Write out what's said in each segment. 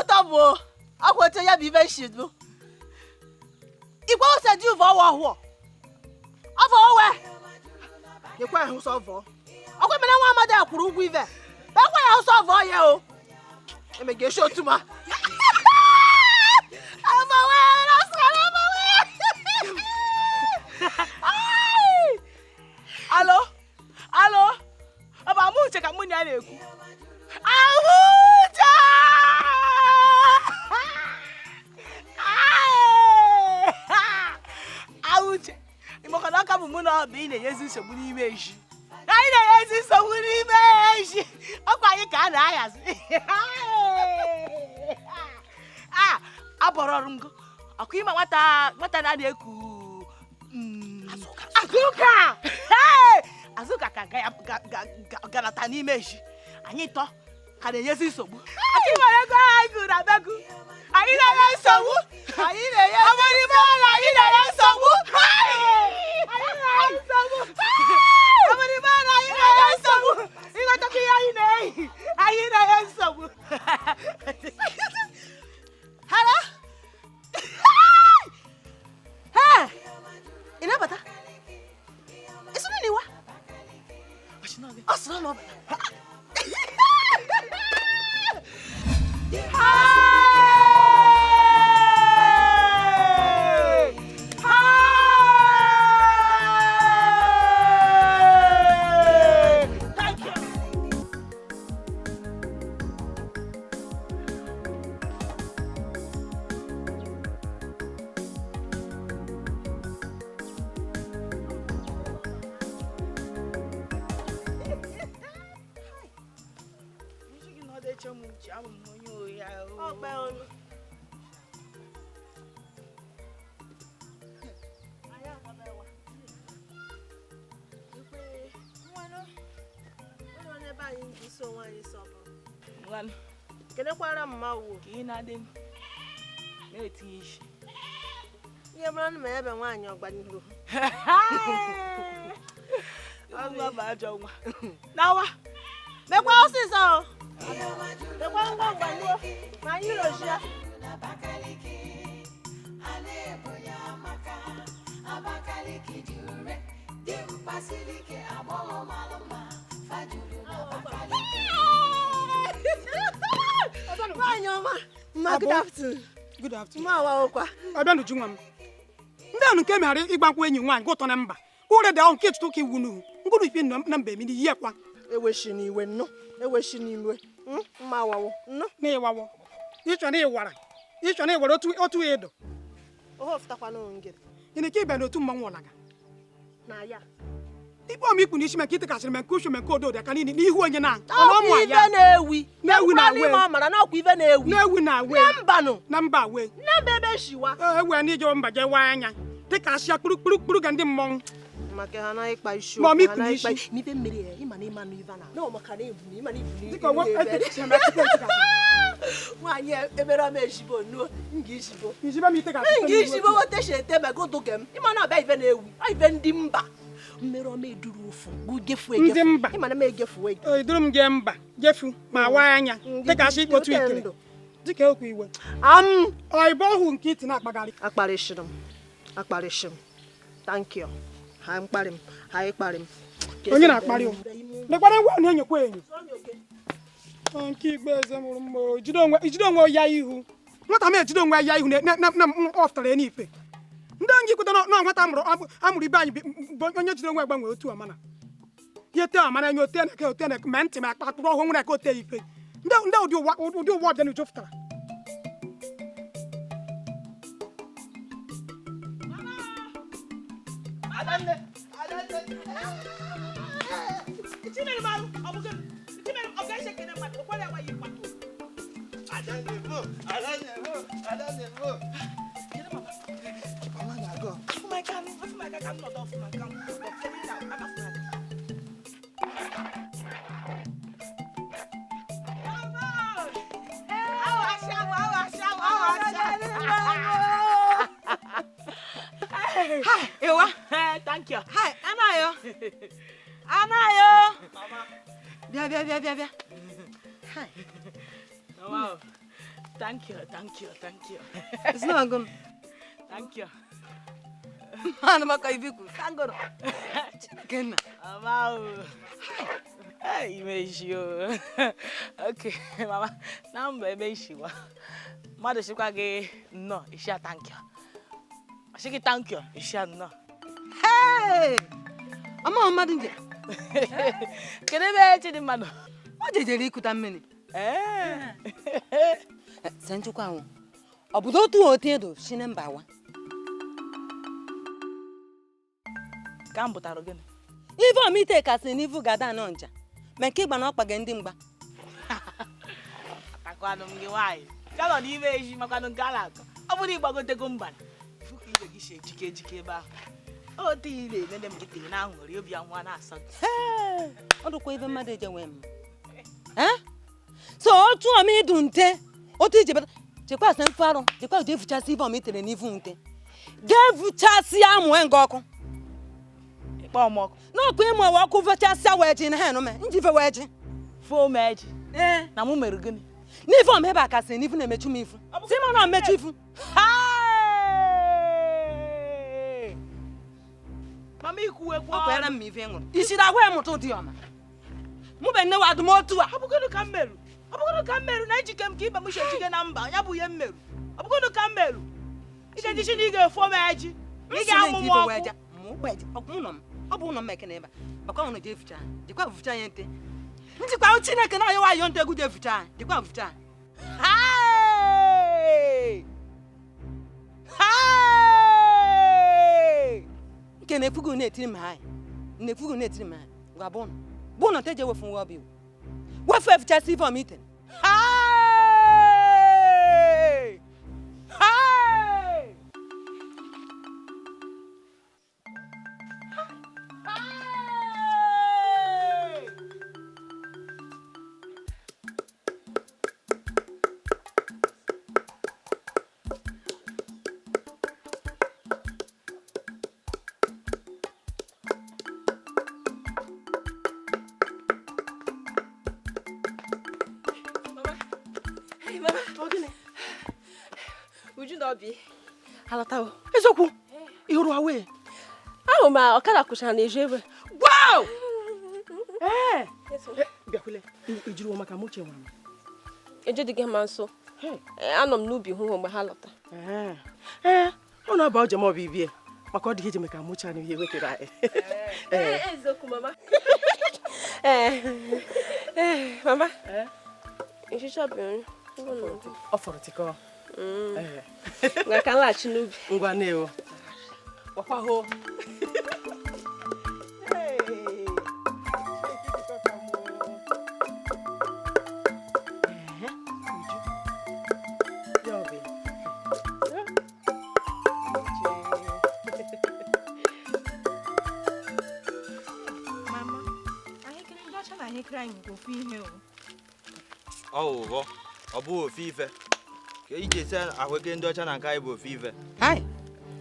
Ọtọ bụ ọkwa otu ya bụ ibe nshi bụ. Ikwe ose dị ụvọ ọwa ọhụọ. Ọvọ owe. Nyekwa ya hụsọ ọvọ. Ọkwa mere nwa amadi a kwụrụ ụgwọ ive. Ekwe ya hụsọ ọvọ ya o. Emege eshi otu ma. Ọvọ wee, ọsọ ọvọ wee. Ai! Alo? Alo? Ọ bụ Amuche ka mụ na ya na-ekwu. Amuche! Ai! Amuche, ị makwa na ọka bụ mụ na ọ bụ ị na-enyezi nsogbu n'ime eji. Anyị na-enyezi nsogbu n'ime eji. Ọkwa anyị ka a na-ahazi. A abọrọ ọrụ ngo. Ọkwa ịma nwata nwata na-adị eku Azụka! Hey! Azụka ka ganata n'ime eji. Anyị tọ ka na-enyezi nsogbu. Aka ịmara ego ahụ anyị gụrụ abegu. Anyị na-enye nsogbu. Anyị na-enye nsogbu. Anyị na-enye nsogbu. Anyị na-enye nsogbu. Ọmụrịma na anyị na-enye nsogbu. Ịghọtakwa ihe anyị na-eyi. Anyị na-enye nsogbu. Hello? Hey! Ị na-abata? Ị sịrị na ịwa? Ọ sịrị na ọ bata. Hey! Hey! Thank you. Kenekwara mma wo Ka ị na-adị na-etinye isi. Ihe bụrụ na ma ebe nwaanyị ọgbanihu. Nwa bụ ajọ nwa. Nawa. Mekwa ọsịsọ o. Mekwa ngwa ngwa nuo ma anyị rochia. Abakaliki dị ure, dimkpa siri ike, agbọghọ mara mma, fa juru n'Abakaliki. Nwaanyị ọma. Ma good afternoon. Good afternoon. Ma awa okwa. Ọbịa n'uju nwa m. Ndị ahụ nke meghara ịgba nkwụ enyi nwaanyị gụtọ na mba. Ụre dị ahụ nke etutu ka iwu n'uhu. Ngụrụ ife na mba emiri ihe kwa. Eweshi n'iwe nnụ. Eweshi n'iwe. Mma awawo nnụ. Na ịwawo. Ịchọ na ịwara. Ịchọ na ịwara otu otu edo. Ohe ofutakwana ngere. Ị na-eke ịbịa n'otu mmanwụ ọlaga. Na ya. Ikpe ọma ikpu n'isi ma nke itekasịrị ma nke uche ma nke odo aka niile n'ihu onye na. Ọ Ọkwa ife na-ewi. Na-ewi na Ekwukwala we. ime ọ mara na ọkwa ife na-ewi. Na-ewi na we. Na mbanụ. Na mba we. Na mba ebe shiwa. Ewe na ije mba jee waa anya. Dịka asịa kpuru kpuru ga ndị mmọnwụ. Maka ha na ịkpa isi Ma okwu, ọma ha na ikpu ịkpa n'isi. n'ife mmiri ya, ịma na ịma na ife na. Na ọ maka na ebu na ịma na ibu na Dịka onwe ibu na ebe. etekasịrị ma tupu etekasịrị. Nwaanyị emere m ezigbo nnuo, m ga-ezigbo. Izibe m itekasịrị. M ga-ezigbo weta shi ete ma godo gem. Ịma na ọbịa ife na-ewi, ọ ife ndị mba. Mmere ọma eduru ofu, bụ gefu egefu. Ndị mba. Ịma na m egefu egefu. Ee, duru m jee mba jefu ma waa anya dịka asị ikpotu ikere dịka okwu iwe. Am. Ọ ịbụ ọhụ nke iti na-akpagharị. Akparịshịrị m. Akparịshị m. Thank you. Ha mkparị m. Ha ịkparị m. Onye na-akparị o? Lekwara ngwa na-enyekwa enyo. Ọ, nke igbe eze mụrụ mma o, ijide onwe ya ihu. Nwata m ejide onwe ya ihu na na na ọ fụtara ya n'ife. Ndị anyị kweta na nwata amụrụ ibe anyị bụ onye jide onwe gbanwee otu ọmana. Ya tee ọmana enyo ote na ote na ma ntị ma akpa akpụrụ ọhụrụ nwere ka ote ife. Ndị ụdị ụwa ọbịa n'uju fụtara. Hi, Ewa. Thank you. Hi, Anayo. Anayo. Mama. Bịa bịa bịa bịa bịa. Hi. Wow. Thank you, thank you, thank you. It's not good. Thank you. Ana maka ibi kwuru. Sangoro. Chineke nna. Mama o. Hey, imeji o. Okay, mama. Na mba ebe ishiwa. Mmadụ shikwa gị nnọọ, ishi a thank you. Ọsị gị thank you, ishi a nnọọ. Hey! Ama mmadụ nje. Kedu ebe Chidimma nọ? O jejere ikuta mmiri. Ee. Se nchukwa ahụ. Ọ bụ otu otu edo si na mba wa. Ka m pụtara gịnị? Ife omite kasị n'ivu gada nọ ncha. Ma nke ịgba na ọkpa gị ndị mgba. Atakwanụ m gị nwaanyị. Ka nọ n'ime ezi makwanụ nke a na-akọ. Ọ bụrụ ịgbagotego mba fụ ka ibe gị si ejike ejike ebe ahụ. Otu ị na-enene m gị na aṅụrị obi anwa na-asọ gị. Ọ dụkwa ife mmadụ eje nwee mma. So otu ọma ịdụ nte otu ije bata chekwa sị mfe arụ jekwa jee fuchasị ife ọma itere n'ivu nte. Jee fuchasị amụe nga ọkụ. Ịkpọ m ọkụ. N'ọkụ ịmụ ewe ọkụ fechasịa wee ji na ha enume njife wee ji. Foo m eji. Ee. Na mụ mere gịnị? N'ife ọma ebe a kasị n'ifu na-emechu m ifu. Si ma na mmechu ifu. Mama ikwuwekwa. Ọ kwere m ife ị ṅụrụ. Isiri agwa ya mụta ụdị ọma. Mụ be nne wa adụmotu a. Ọ bụgodu ka m merụ. Ọ bụgodu ka m merụ na ejike m ka ibe m si ejike na mba. Ya bụ ihe m merụ. Ọ bụgodu ka m merụ. Ị ga-eji na ị ga-efo m eji. Ị ga-amụ m ọkụ. Ọ bụ ụlọ m ekene ebe a. Bakwa ụnụ jee fucha. Jekwa fucha ya nte. Njikwa Chineke na ayọwa ayọ nte egwu jee fucha. Jekwa fucha. Hey! Hey! Nke na-ekwugo na-etiri m ha. Na-ekwugo na-etiri m ha. Gwa bụ ụnụ. Bụ ụnụ nte je wefu nwa ọbịa. Wefu efuchasị ife ọma itere. Hey! Hey! Hey! Uju na Obi alọtawo. Eziokwu, ị hụrụ awe? Ahụ ma ọkada kwụchara na eju ebe. Wow! Ee! Bịakwule, i jiri ụwa maka mụ chenwara m. Ejedịghị m nso. Anọ m n'ubi hụ mgbe ha lọta. Ee, ọ na-aba ojem ọbụ ibie maka ọ dịghị eji maka mụcha na ihe wetara anyị. Eziokwu mama. Ee, mama. Nchicha bụ nri. Ọ fọrọ tịkọ. Ngwa ka nlaghachi n'ubi. Ngwa na-ewo. Gwakwa hụ. Mama, ahụekere ndị ọcha na ahụekere anyị bụ ofu ihe o. Ọ wụghọ, ọ bụghị ofu ife. Ka iji esi ahụekere ndị ọcha na nke anyị bụ ofu ife. Hai!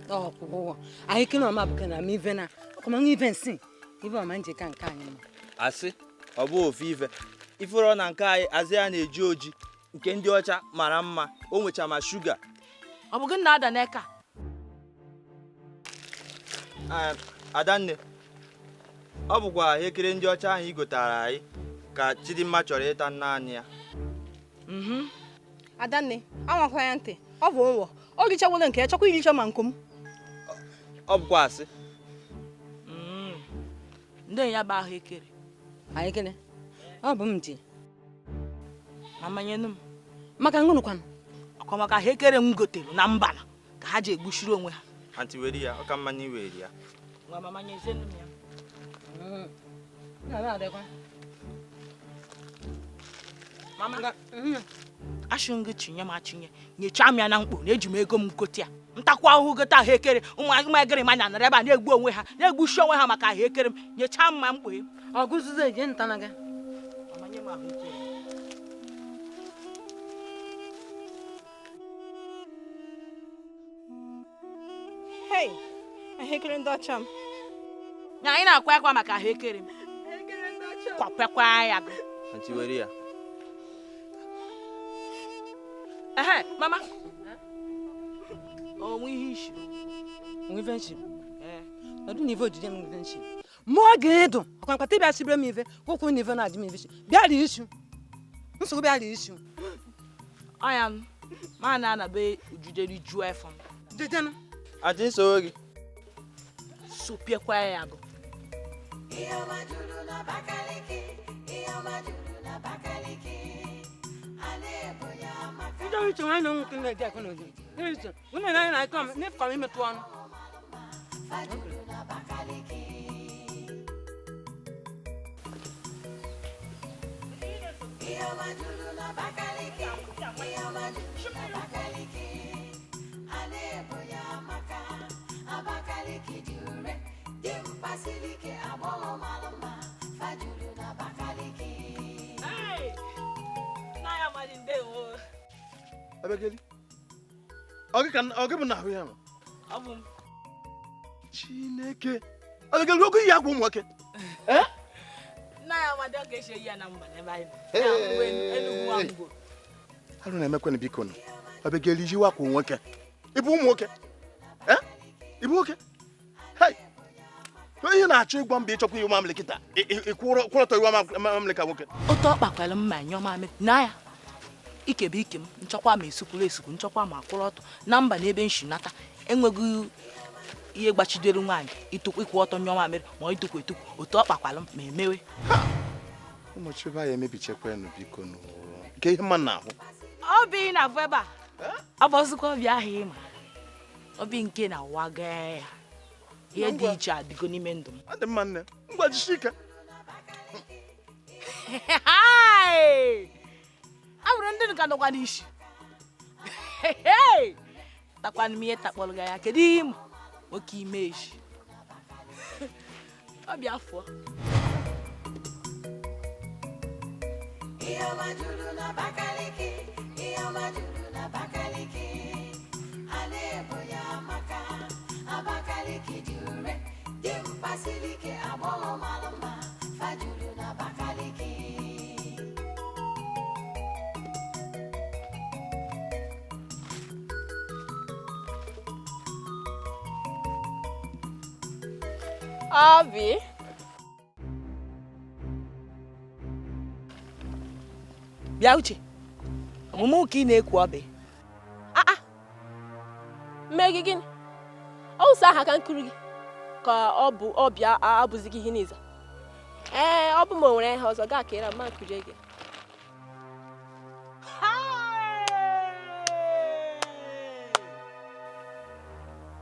Ọkwụkwọ. Ahụekere ọma bụ na m ife na ọkụma ife nsị. Ife ọma njika nke anyị mma. Asị, ọ bụghị ofu ife. Ifuru na nke anyị azụ ya na-eji oji nke ndị ọcha mara mma, o nwecha ma shuga. Ọ bụ gị na-ada n'eka? Adanne, ọ bụkwa ahụekere ndị ọcha ahụ i gotara anyị ka Chidimma chọrọ ịta naanị ya. Adanne, anwakwa ya ntị. Ọ bụ nwọ. Ọ richawolo nke ya chọkwa iricha ma nkom. Ọ bụkwa asị. Ndị ya bụ ahụekere. Ahụekere? Ọ bụ m ji. Mama nyenụ m. Maka ngụnụkwanụ? Ọkwa maka ahụekere m gotere na mbala ka ha ji egbuchiri onwe ha. Antị were ya, ọ ka mma na iwere ya. Ngwa mama nyezienụ m ya. Mama, ashụ gị chinye m achinye nyechaa m ya na mkpo na eji m ego m gote ya. Ntakwa ahụhụ gote ahụekere ụmụ egere ma na ebe a na-egbu onwe ha na-egbuchi onwe ha maka ahụekere m nyechaa m ma mkpo. Ọ gụzụzụ eje nta na gị. Mama nye m ahụekere. Hey, ahụekere ndị ọcha m. Na anyị na-akwa akwa maka ahụekere m. Kwapekwa ya gị. Antị were ya. Ehe, mama. Onwe ihe ishi. Onwe ife nshi. Nọdụ n'ife ojije m ife nshi. Mụọ ga-edu. Ọkwa nkata ịbịa chibere m ife, kwụkwụ n'ife na-ajụ m ife shi. Bịa rie ishu. Nsogbu bịa rie ishu. Ọya m, ma na anabe ujuderi juo efọ m. Jejenụ. Ati nsogbu gị. Sopiekwa ya agụ. Ihe ọma juru n'Abakaliki, ihe ọma juru n'Abakaliki. A na-ebo ya maka Ndị ọrụ iche nwaanyị na nwoke na-eji akụ na ozi. Ndị ọrụ iche, unu na-anya na akọ m, n'efu ka m imetụ ọnụ. fa juru n'Abakaliki. Ihe ọma juru n'Abakaliki, ihe ọma juru n'Abakaliki. A na-ebo ya maka Abakaliki dị ure, dimkpa siri ike, agbọghọ mara mma, fa juru n'Abakaliki. Nna ya amadị ndewo. Abịageli. Ọ gị ka ọ gị bụ na ahụ ya nọ? Ọ bụ m. Chineke. Abịageli oge iyi akwa ụmụ nwoke. Nna ya amadị ọ ga-eche ya na mba n'ebe anyị nọ. Ya bụ Enugu Nwangwo. Arụ na-emekwana biko nụ. Abịageli yiwe akwa nwoke. Ị bụ ụmụ nwoke? Eh? Ị bụ nwoke? Hei! Ihe na-achọ ịgwa mba ịchọkwa iwe mamịlị kịta. Ị kwụrọtọ iwe mamịlị ka nwoke. Otu ọ kpakwara m ma nyụọ mamịrị na ya ike bụ ike m nchọkwa ma esukwuru esukwu nchọkwa ma kwụrụ ọtọ na mba n'ebe nshi nata enweghị ihe gbachidere nwaanyị ịtụkwu ịkwụ ọtọ nyụọ mamịrị ma ịtụkwu etukwu otu ọ kpakwara m ma emewe. Ụmụchi be anyị emebichekwanụ biko nụ. Nke ihe mma na-ahụ. Obi ị na-afụ ebe a ọ bụ ọzụkwa obi ahụ ịma obi nke na waga ya ihe dị iche adịgo n'ime ndụ m. Ọ dị mma nne. Ngwa jisie ike. A bụrụ ndị nka nọkwa n'isi takwanụ m ihe takpọrọ ya kedu ihe ịma nwoke ime echi ọ bịa fụọ. Ihe ọma juru n'Abakaliki, ihe ọma juru n'Abakaliki. A na-ebo ya maka Abakaliki dị ure, dimkpa siri ike, agbọghọ mara mma, fa juru n'Abakaliki. Obi. Bịa Uche, ọmụmụ ka ị na-ekwu ọbị. Mee gị gịnị? Ọ wụsa aha ka nkiri gị ka ọ bụ ọbịa abụzi gị ihe n'iza. Ee, ọ bụ ma o nwere ihe ọzọ gaa ka ịra mma nkiri gị.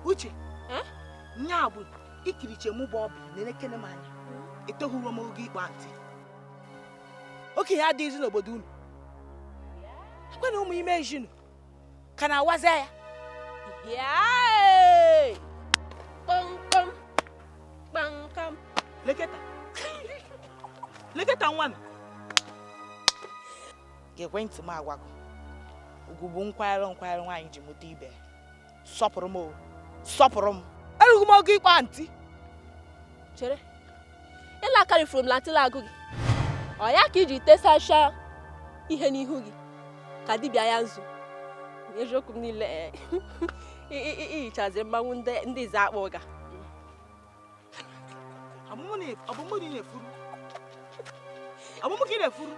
Uche, nya bụ ikiriche mụ bụ ọbị na-elekere m anya. Etoghuru m oge ikpo antị. Okenye adịghịzi n'obodo unu. Ekwe na ụmụ ime ejinu ka na-awazi ya. Yae! Kpọmkpọm! Kpamkpam! Leketa. Leketa nwa m. Ga ekwentị m agwago. Ugwu bụ nkwanyere nkwanyere nwaanyị ji mụta ibe. Sọpụrụ m o. Sọpụrụ m. Erughị m ogo ikpo antị. Chere. Ịla akarịfuru m lantịla agụ gị. Ọ ya ka iji tesacha ihe n'ihu gị ka dibịa ya nzu. Eziokwu m niile ihichazi mmanwụ ndị ize akpọ ụga. Ọ bụ mụ na ị na-efuru? Ọ bụ mụ ka ị na-efuru?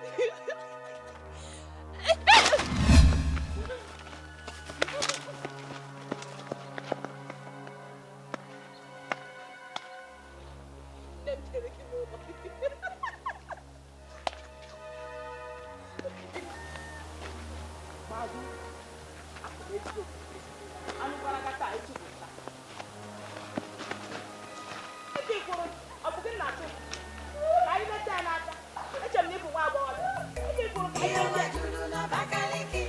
Ihe ọma juru n'Abakaliki,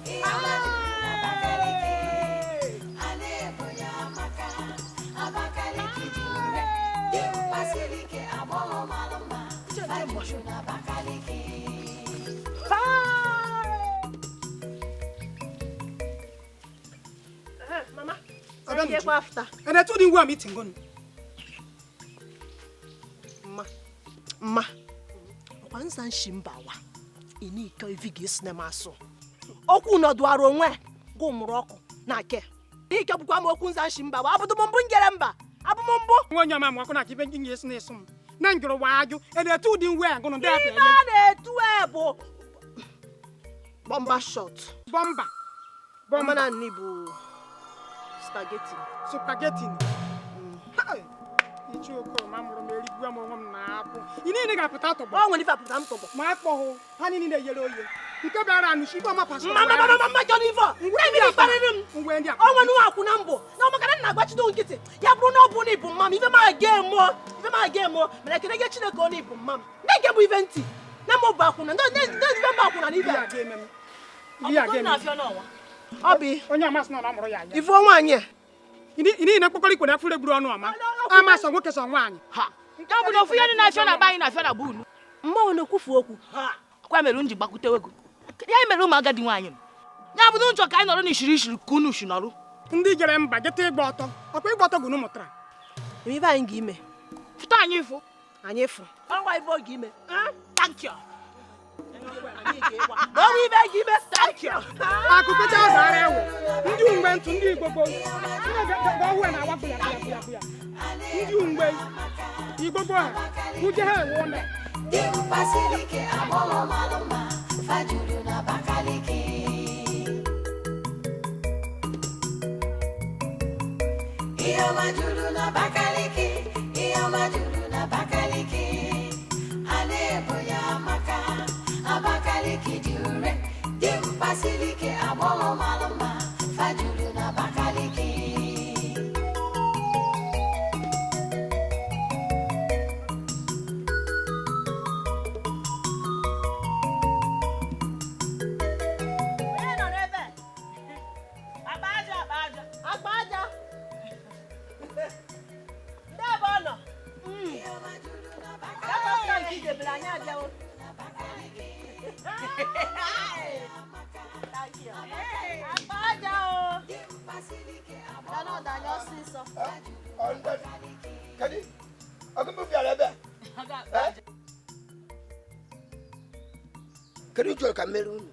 ihe ọma juru n'Abakaliki. A na-ebo ya maka Abakaliki dị ure, dimkpa siri ike, agbọghọ mara mma, fa juru n'Abakaliki. Mama, Ene tu di ngwa meeting gonu. Mma, mma. Ọkwa nza nshi mba wa. Ị na-ike ivi ga-esi na m asụ. Okwu nọdụara onwe gụ mụrụ ọkụ na ke. Ike bụkwa m okwu nza nshi mba, abụdụ m mbụ ngere mba. Abụ m mbụ. Nwa onye ọma m ọkụ na aka ibe ndị na-esi na-eso m. Na njụrụ wa ajụ, e na-etu ụdị ngwe agụnụ ndị apịa. Ibe a na-etu e bụ bọmba shọt. Bọmba. Bọmba na nni bụ spaghetti. Spaghetti. Ichi okoro ma mụrụ m erigbu m onwe m na-apụ. Ị niile ga-apụta tọgbọ. Ọ nwere ife apụta m tọgbọ. Ma akpọghụ ha niile na-eyere oye. Nke bịara anụchi ife ọma pastor. Mma mma mma mma jọ n'ife. Ngwe kparịrị m. Ngwe ndị a. Ọ nwere nwa akwụ na mbụ. Na ọ maka na nna agbachido nkịtị. Ya bụrụ na ọ bụ na ịbụ mma m ife ma ga emo. Ife ma ga emo. Mana ekele gị Chineke ọ na ịbụ mma m. Na-ege bụ ife ntị. Na m bụ akwụna. Ndị ife m akwụna n'ife. Ihe a ga-eme. Ọ bụ onye amasị na ọ mụrụ ya anya. Ife nwaanyị a. Ị niile mkpọkọrọ ikwe na afụrụ egburu ọnụ ọma. Amasị nwoke sọ nwaanyị. Ha. Nke ọ bụ na ofu ihe dị na-afịa na be anyị na-afịa na be unu. Mmanwụ na-ekwufu okwu. Ha. Kwa mere m ji gbakwute ego. Ya mere ụmụ agadi nwaanyị. Ya bụ na nchọ ka anyị nọrọ n'ishiri ishiri ka unu shi nọrọ. Ndị jere mba jeta ịgba ọtọ. Ọkwa ịgba ọtọ gụnụ mụtara. Ife anyị ga-ime. Fụta anyị fụ. Anyị fụ. Ọnwa ife oge ime. Thank you. Ọnwa ife oge ime. Thank you. Akụkọcha azara ewu. Ndị mgbe ntụ ndị Igbo gboo. Ndị ọhụụ na-awapụ ya ya ya. Ndị mgbe Igbo gboo ha. Uje ha ewu ụlọ. Dị mkpa siri ike agbọghọ mara mma fajuru na Abakaliki. Ihe ọma juru na Abakaliki, ihe ọma juru na Abakaliki. A na-ebo ya maka Abakaliki dị ure. Dị mkpa siri ike agbọghọ mara mma fajuru na Abakaliki. Kedu chọrọ ka mmeri unu?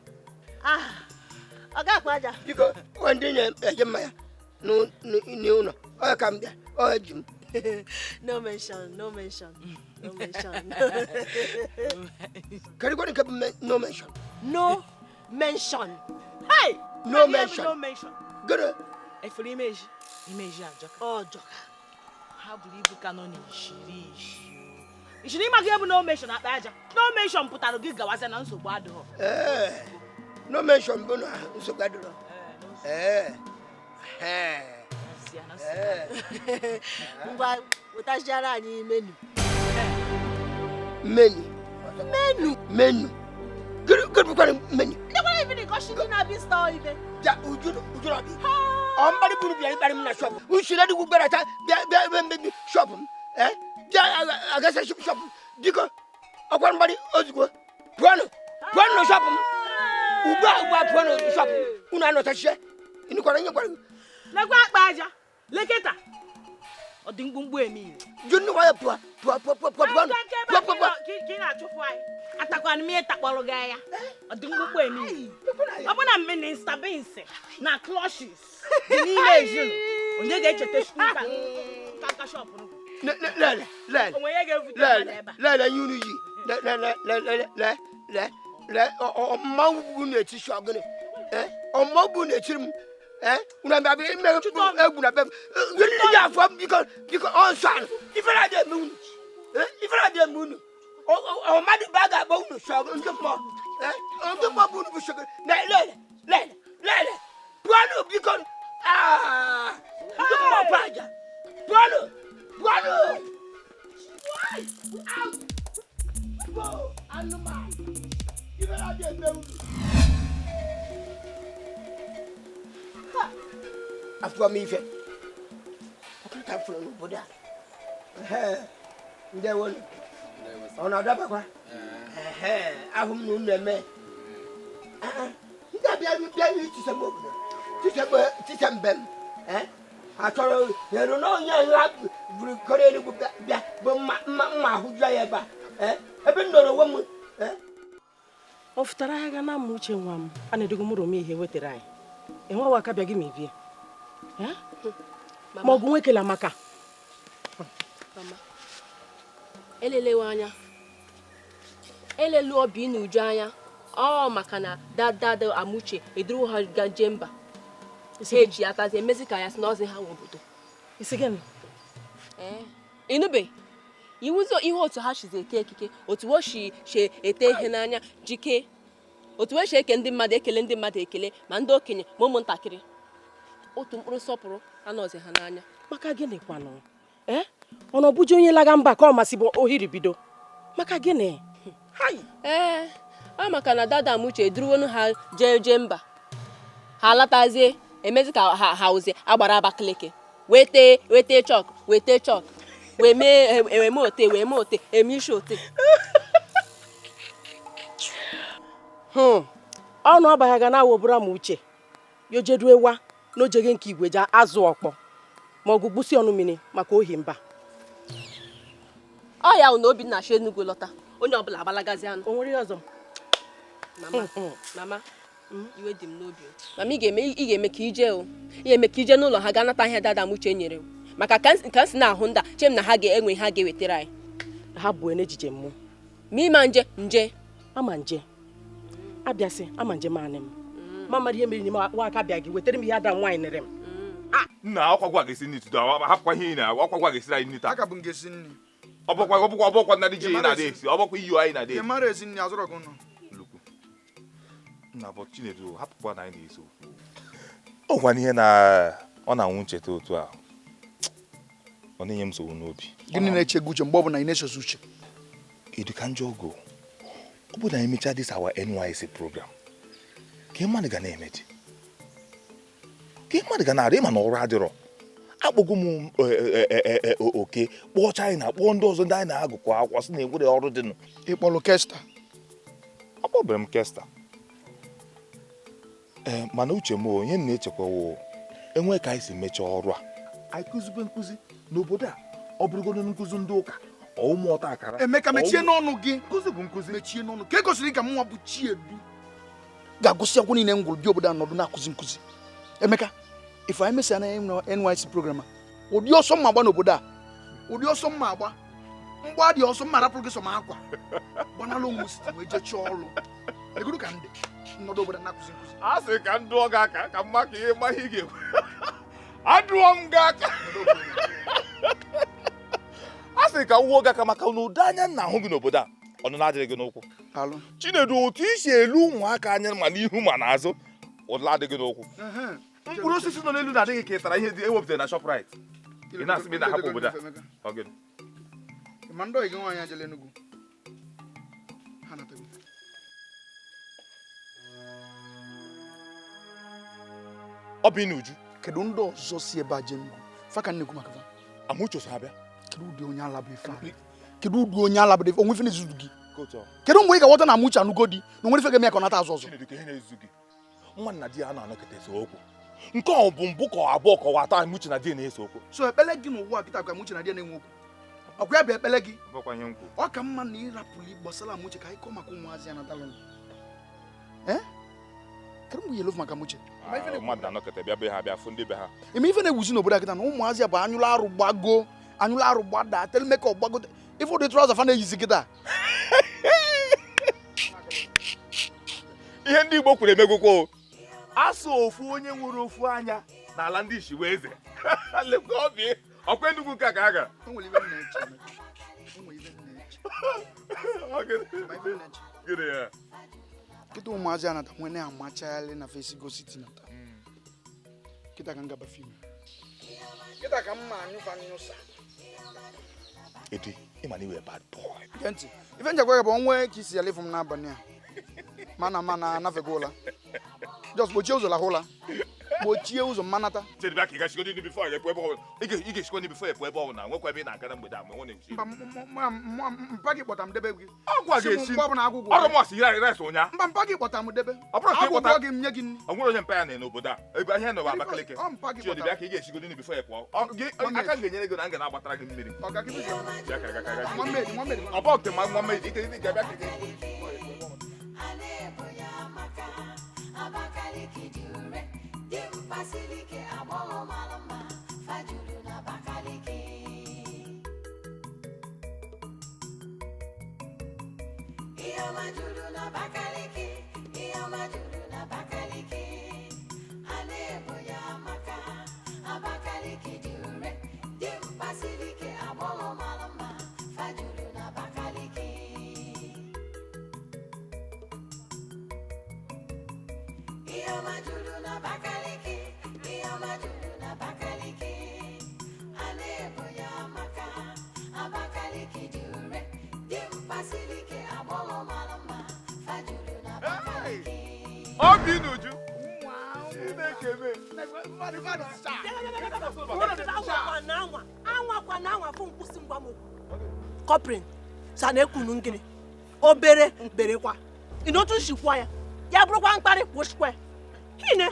Ọ ga-akpa aja. Biko, nwa ndị na-eje mmanya n'ụlọ, ọ ka m bịa, ọ ji m. No mention, no mention, no mention. Kedu kwa nke bụ no mention? No mention. Hey! No mention. No mention. Gịnị? Efere imeji, imeji ajọka. Ọ jọka. Ha buru ibu ka nọ n'ishiri ishi. Ishiri ịma gị bụ no mention akpa aja. No mention pụtara gị gawazie na nsogbu adịghọ. Ee, no mention bụ na nsogbu adịrọ. Ee. Ngwa wetaziara anyị menu. Menu. Menu. Menu. Gịnị bụkwara menu? Ndị gwara ibi na gosi ndị na-abịa stọọ ibe. Ja uju uju na bi. Ọ mkparị buru bịara ịkparị m na shọpụ. Usi na dịgwu gbara ta bịa bịa ebe shọpụ m. Eh? Bịa agasa shọpụ m. Biko ọkwa mkparị ozugbo. Pụọnụ. Pụọnụ na shọpụ m. Ugbu a pụọnụ shọpụ m. Unu anọtachie. Ịnụkwara ihe gwara gị. Lekwa akpa aja. Leketa. Ọ dị mkpụmkpụ eme ihe. Ju nnukwu ya pụọ pụọ pụọ pụọ pụọ pụọ pụọ pụọ pụọ. Ka ị na-achụfụ anyị. Atakwana m ihe takpọrọ gị anya. Ọ dị mkpụmkpụ eme ihe. Ọ bụ na Minista Beans na Clushes dị n'ime ezinụ. Onye ga-echeta nka shọpụ nụ. Lele lele. Onwe ya ga-evute mmadụ ebe a. Lele ihe unu yi. Le le le le le le le ọmmanwụ bụ na-eti shọ gịnị? Ọmmanwụ bụ na-etiri m. Una bịa bịa ime egwu na be m. Gịnị ji afọ m biko biko ọ nsọ anụ. Ifere adị eme unu. Ifere adị eme unu. Ọ mmadụ bụ a ga-akpọ unu shọ ndị mmụọ. Ndị mmụọ bụ unu bụ shọ gịnị? Lele lele lele. Pụọnụ biko. Ndị mmụọ bụ aja. Pụọnụ pụọnụ. Anụmanụ. Ifere adị eme unu. Afọ m ife ọkụta fụrụ n'obodo a. Ndewo ọ na-adabakwa ahụ m na unu eme ndị abịa bịa itise m obodo tise mbe m achọrọ eru na onye ha buru kọrọ Enugwu bịa bụ mma mma ahụ jụọ ya ebe a ebe m nọrọ onwe m. Ọ fụtara ya ga na ama uche nwa m a na-edogo mụrụ m ihe wetara anyị enwewa aka bịa gị ma ibie ma ọ bụ nwekela maka mama elelewe anya elelu obi na uju anya ọ maka na dada Amuche eduru ha ga jee mba ha eji atazi emezi ka ya si na ọzi ha nwe obodo isi gịnị ịnụbe iwuzo ihe otu ha shizi eke ekike otu o shi ete ihe n'anya jike otu o shi eke ndị mmadụ ekele ndị mmadụ ekele ma ndị okenye ma ụmụntakịrị otu mkpụrụ nsọpụrụ anọzi ha n'anya maka gịnị kwanụ ọ na ọbụji onye laga mba ka ọ masị bụ ohiri bido maka gịnị ee ọ maka na dada Amuche eduruwonu ha jee mba ha latazie emezi ka ha ozi agbara Abakaliki wete chọk wete chọk wee mee ote wee mee ote eme isi ote ọnụ ọbaghị ga na-awoburu Amuche yojeduewa n'ojege nke igwe ja azụ ọkpọ ma ọ bụ gbusi ọnụ mmiri maka ohi mba ọ ya na Obinna shi Enugu lọta onye ọbụla agbalagazi anụ o nwere ihe ọzọ mama iwe dị m n'obi mama ị ga-eme ka ije o ị ga-eme ka ije n'ụlọ ha gaa nata ihe dada Amuche nyere m maka ka m si na-ahụ nda che m na ha ga-enwe ha ga-ewetara anyị ha bụ n'ejije mmụọ ma ịma nje ama nje abịasị ama nje maanị m mama ihe mere n'ime nwa aka bịa gị wetara m ihe ada nwaanyị nere m nna ọkwagwa ga-esi nri tutu hapụkwa ihe ị na ọkwagwa ga-esiri anyị nri taa aka bụ ngesi nri ọbọkwa na ji na-adị esi ọbọkwa iyo anyị na-adị esi mara esi nri azụrụ ọgụ nọ nnukwu nna bụ Chinedu hapụkwa na anyị na-esi okwu ọ gwa ihe na ọ na-anwụ ncheta otu a ọ na-enye m nsogbu n'obi gịnị na-eche gị uche mgbe ọbụla ị na-esozi uche edu ka njọ ogo ọ bụ na anyị mechaa this our NYSC program ka mmadụ ga na-eme dị ka mmadụ ga na-arị ma na ọrụ adịrọ akpọgo m oke kpọọ China kpọọ ndị ọzọ ndị anyị na-agụkọ akwụkwọ sị na enwere ọrụ dịnụ ịkpọrọ Kesta akpọbere m Kesta ee mana uche m onye na-echekwawo enwe ka anyị si mechaa ọrụ a anyị kụzibe nkụzi n'obodo a ọ bụrụgodo nkụzi ndị ụka ụmụ ọta akara Emeka mechie n'ọnụ gị nkụzi bụ nkụzi mechie n'ọnụ ka e gosiri ka mụnwa bụ Chiedu ga-agụsị akwụkwọ niile m gwụrụ bi obodo a nọdụ na-akụzi nkụzi Emeka if anyị mesịa na NYSC program a ụdị ọsọ mma agba n'obodo a ụdị ọsọ mma agba mgba dị ọsọ mma rapụrụ gị sọ ma akwa gbanalụ onwe site wee jee chọọ ọrụ egoro ka ndị nọdụ obodo na-akụzi nkụzi a sị ka m dụọ gị aka ka mma ka ihe ma ihe ị ga-ekwu adụọ m gị aka a sị ka m wuo gị aka maka na ụdị anya nna ahụ gị n'obodo a ọnụ na-adịghị gị n'ụkwụ Chinedu otu isi elu ụmụaka anya ma n'ihu ma n'azụ ụdị adịghị n'ụkwụ mkpụrụ osisi nọ n'elu na-adịghị ka ị tara ihe dị ewepụtara na Shoprite ị na-asị m ị na-ahapụ obodo a ọ bụ Uju kedu ndị ọzọ si ebe a jee Enugu fa ka nnekwu maka fa Amuche so abịa kedu ụdị onye ala bụ ife kedu ụdị onye ala bụ ife onwe ife na-ezuzu gị kedu mgbe ị ga-aghọta na Amuche anụgo di na onwere ife ga-eme ya ka ọ nata azụ ọzọ nwa nna di ya na-anọkọta ese okwu nke ọ bụ mbụ ka abụọ kọwa atọ Amuche na di ya na-ese okwu so ekpele gị n'ụwa kịta ka Amuche na di ya na-enwe okwu ọkwa ya bụ ekpele gị ọ ka mma na ịrapụli gbasara Amuche ka anyị kọọ maka ụmụazị ya natalụ kedu mgbe yelofu maka Amuche mmadụ na-anọkọta bịa be ha bịa fụ ndị be ha ime ife na-ewuzi n'obodo a kịta na ụmụazị ya bụ anyụlụ arụ gbago anyụlụ arụ gbada telmeka ọgbagote ife ụdị trọza fa na-eyizi kịta ihe ndị Igbo kwuru emegwukwo asụ ofu onye nwere ofu anya n'ala ndị isi wee eze lekwa obi ọkwa Enugu nke a ka a gara kịta ụmụazị anata nwe na-amachagharị na Fesigo City nata kịta ka m gaba fim kịta ka m ma anyụfa anyụsa Edi ịma na iwe bad boy gee ntị ife njakwa bụ onwe ka isi ya lefu m n'abalị a mana anafego ụla just gbochie ụzọ lahụ ụla gbochie ụzọ mmanata Chidi bịa ka ị ga-eshikọ ndị bifo ya pụọ ebe ọbụla ị ga-eshikọ ndị bifo ya pụọ ebe ọbụla nwekwa ebe ị na-aga na mgbede a ma nwe mba mpa gị kpọta m debe gị ọgwụ a ga-esi ọrụ m ọsị yiri rice ụnyaa mba mpa gị kpọta m debe ọ bụrụ ka ị kpọta agwụgwọ gị m nye gị nri ọ nwere onye mpa ya na n'obodo a ebe ahịa nọ Abakaliki Chidi bịa ka ị ga-eshikọ ndị bifo ya pụọ aka m ga-enyere gị na m ga na-agbatara gị mmiri ọ bụ ọkụ ma nwa mmiri ị ga-abịa ka ị ga-eshikọ Abakaliki dị ure, dimkpa siri ike, agbọghọ mara mma, fa juru n'Abakaliki. Ihe ọma juru n'Abakaliki, ihe ọma juru n'Abakaliki. A na-ebo ya maka Abakaliki dị ure, dimkpa siri ike, agbọghọ mara mma, fa juru n'Abakaliki. Ihe ọma juru n'Abakaliki, ihe ọma juru n'Abakaliki. A na-ebo ya maka Abakaliki dị ure, dimkpa siri ike, agbọghọ mara mma, fa juru n'Abakaliki. Obi n'uju. Chineke mee. Anwakwa na anwa fụ nkwụsị ngwa m okwu. Kọprin sa na-ekwunu ngịnị obere berekwa ị na otu nshikwa ya ya bụrụkwa mkparị kwụsịkwa kine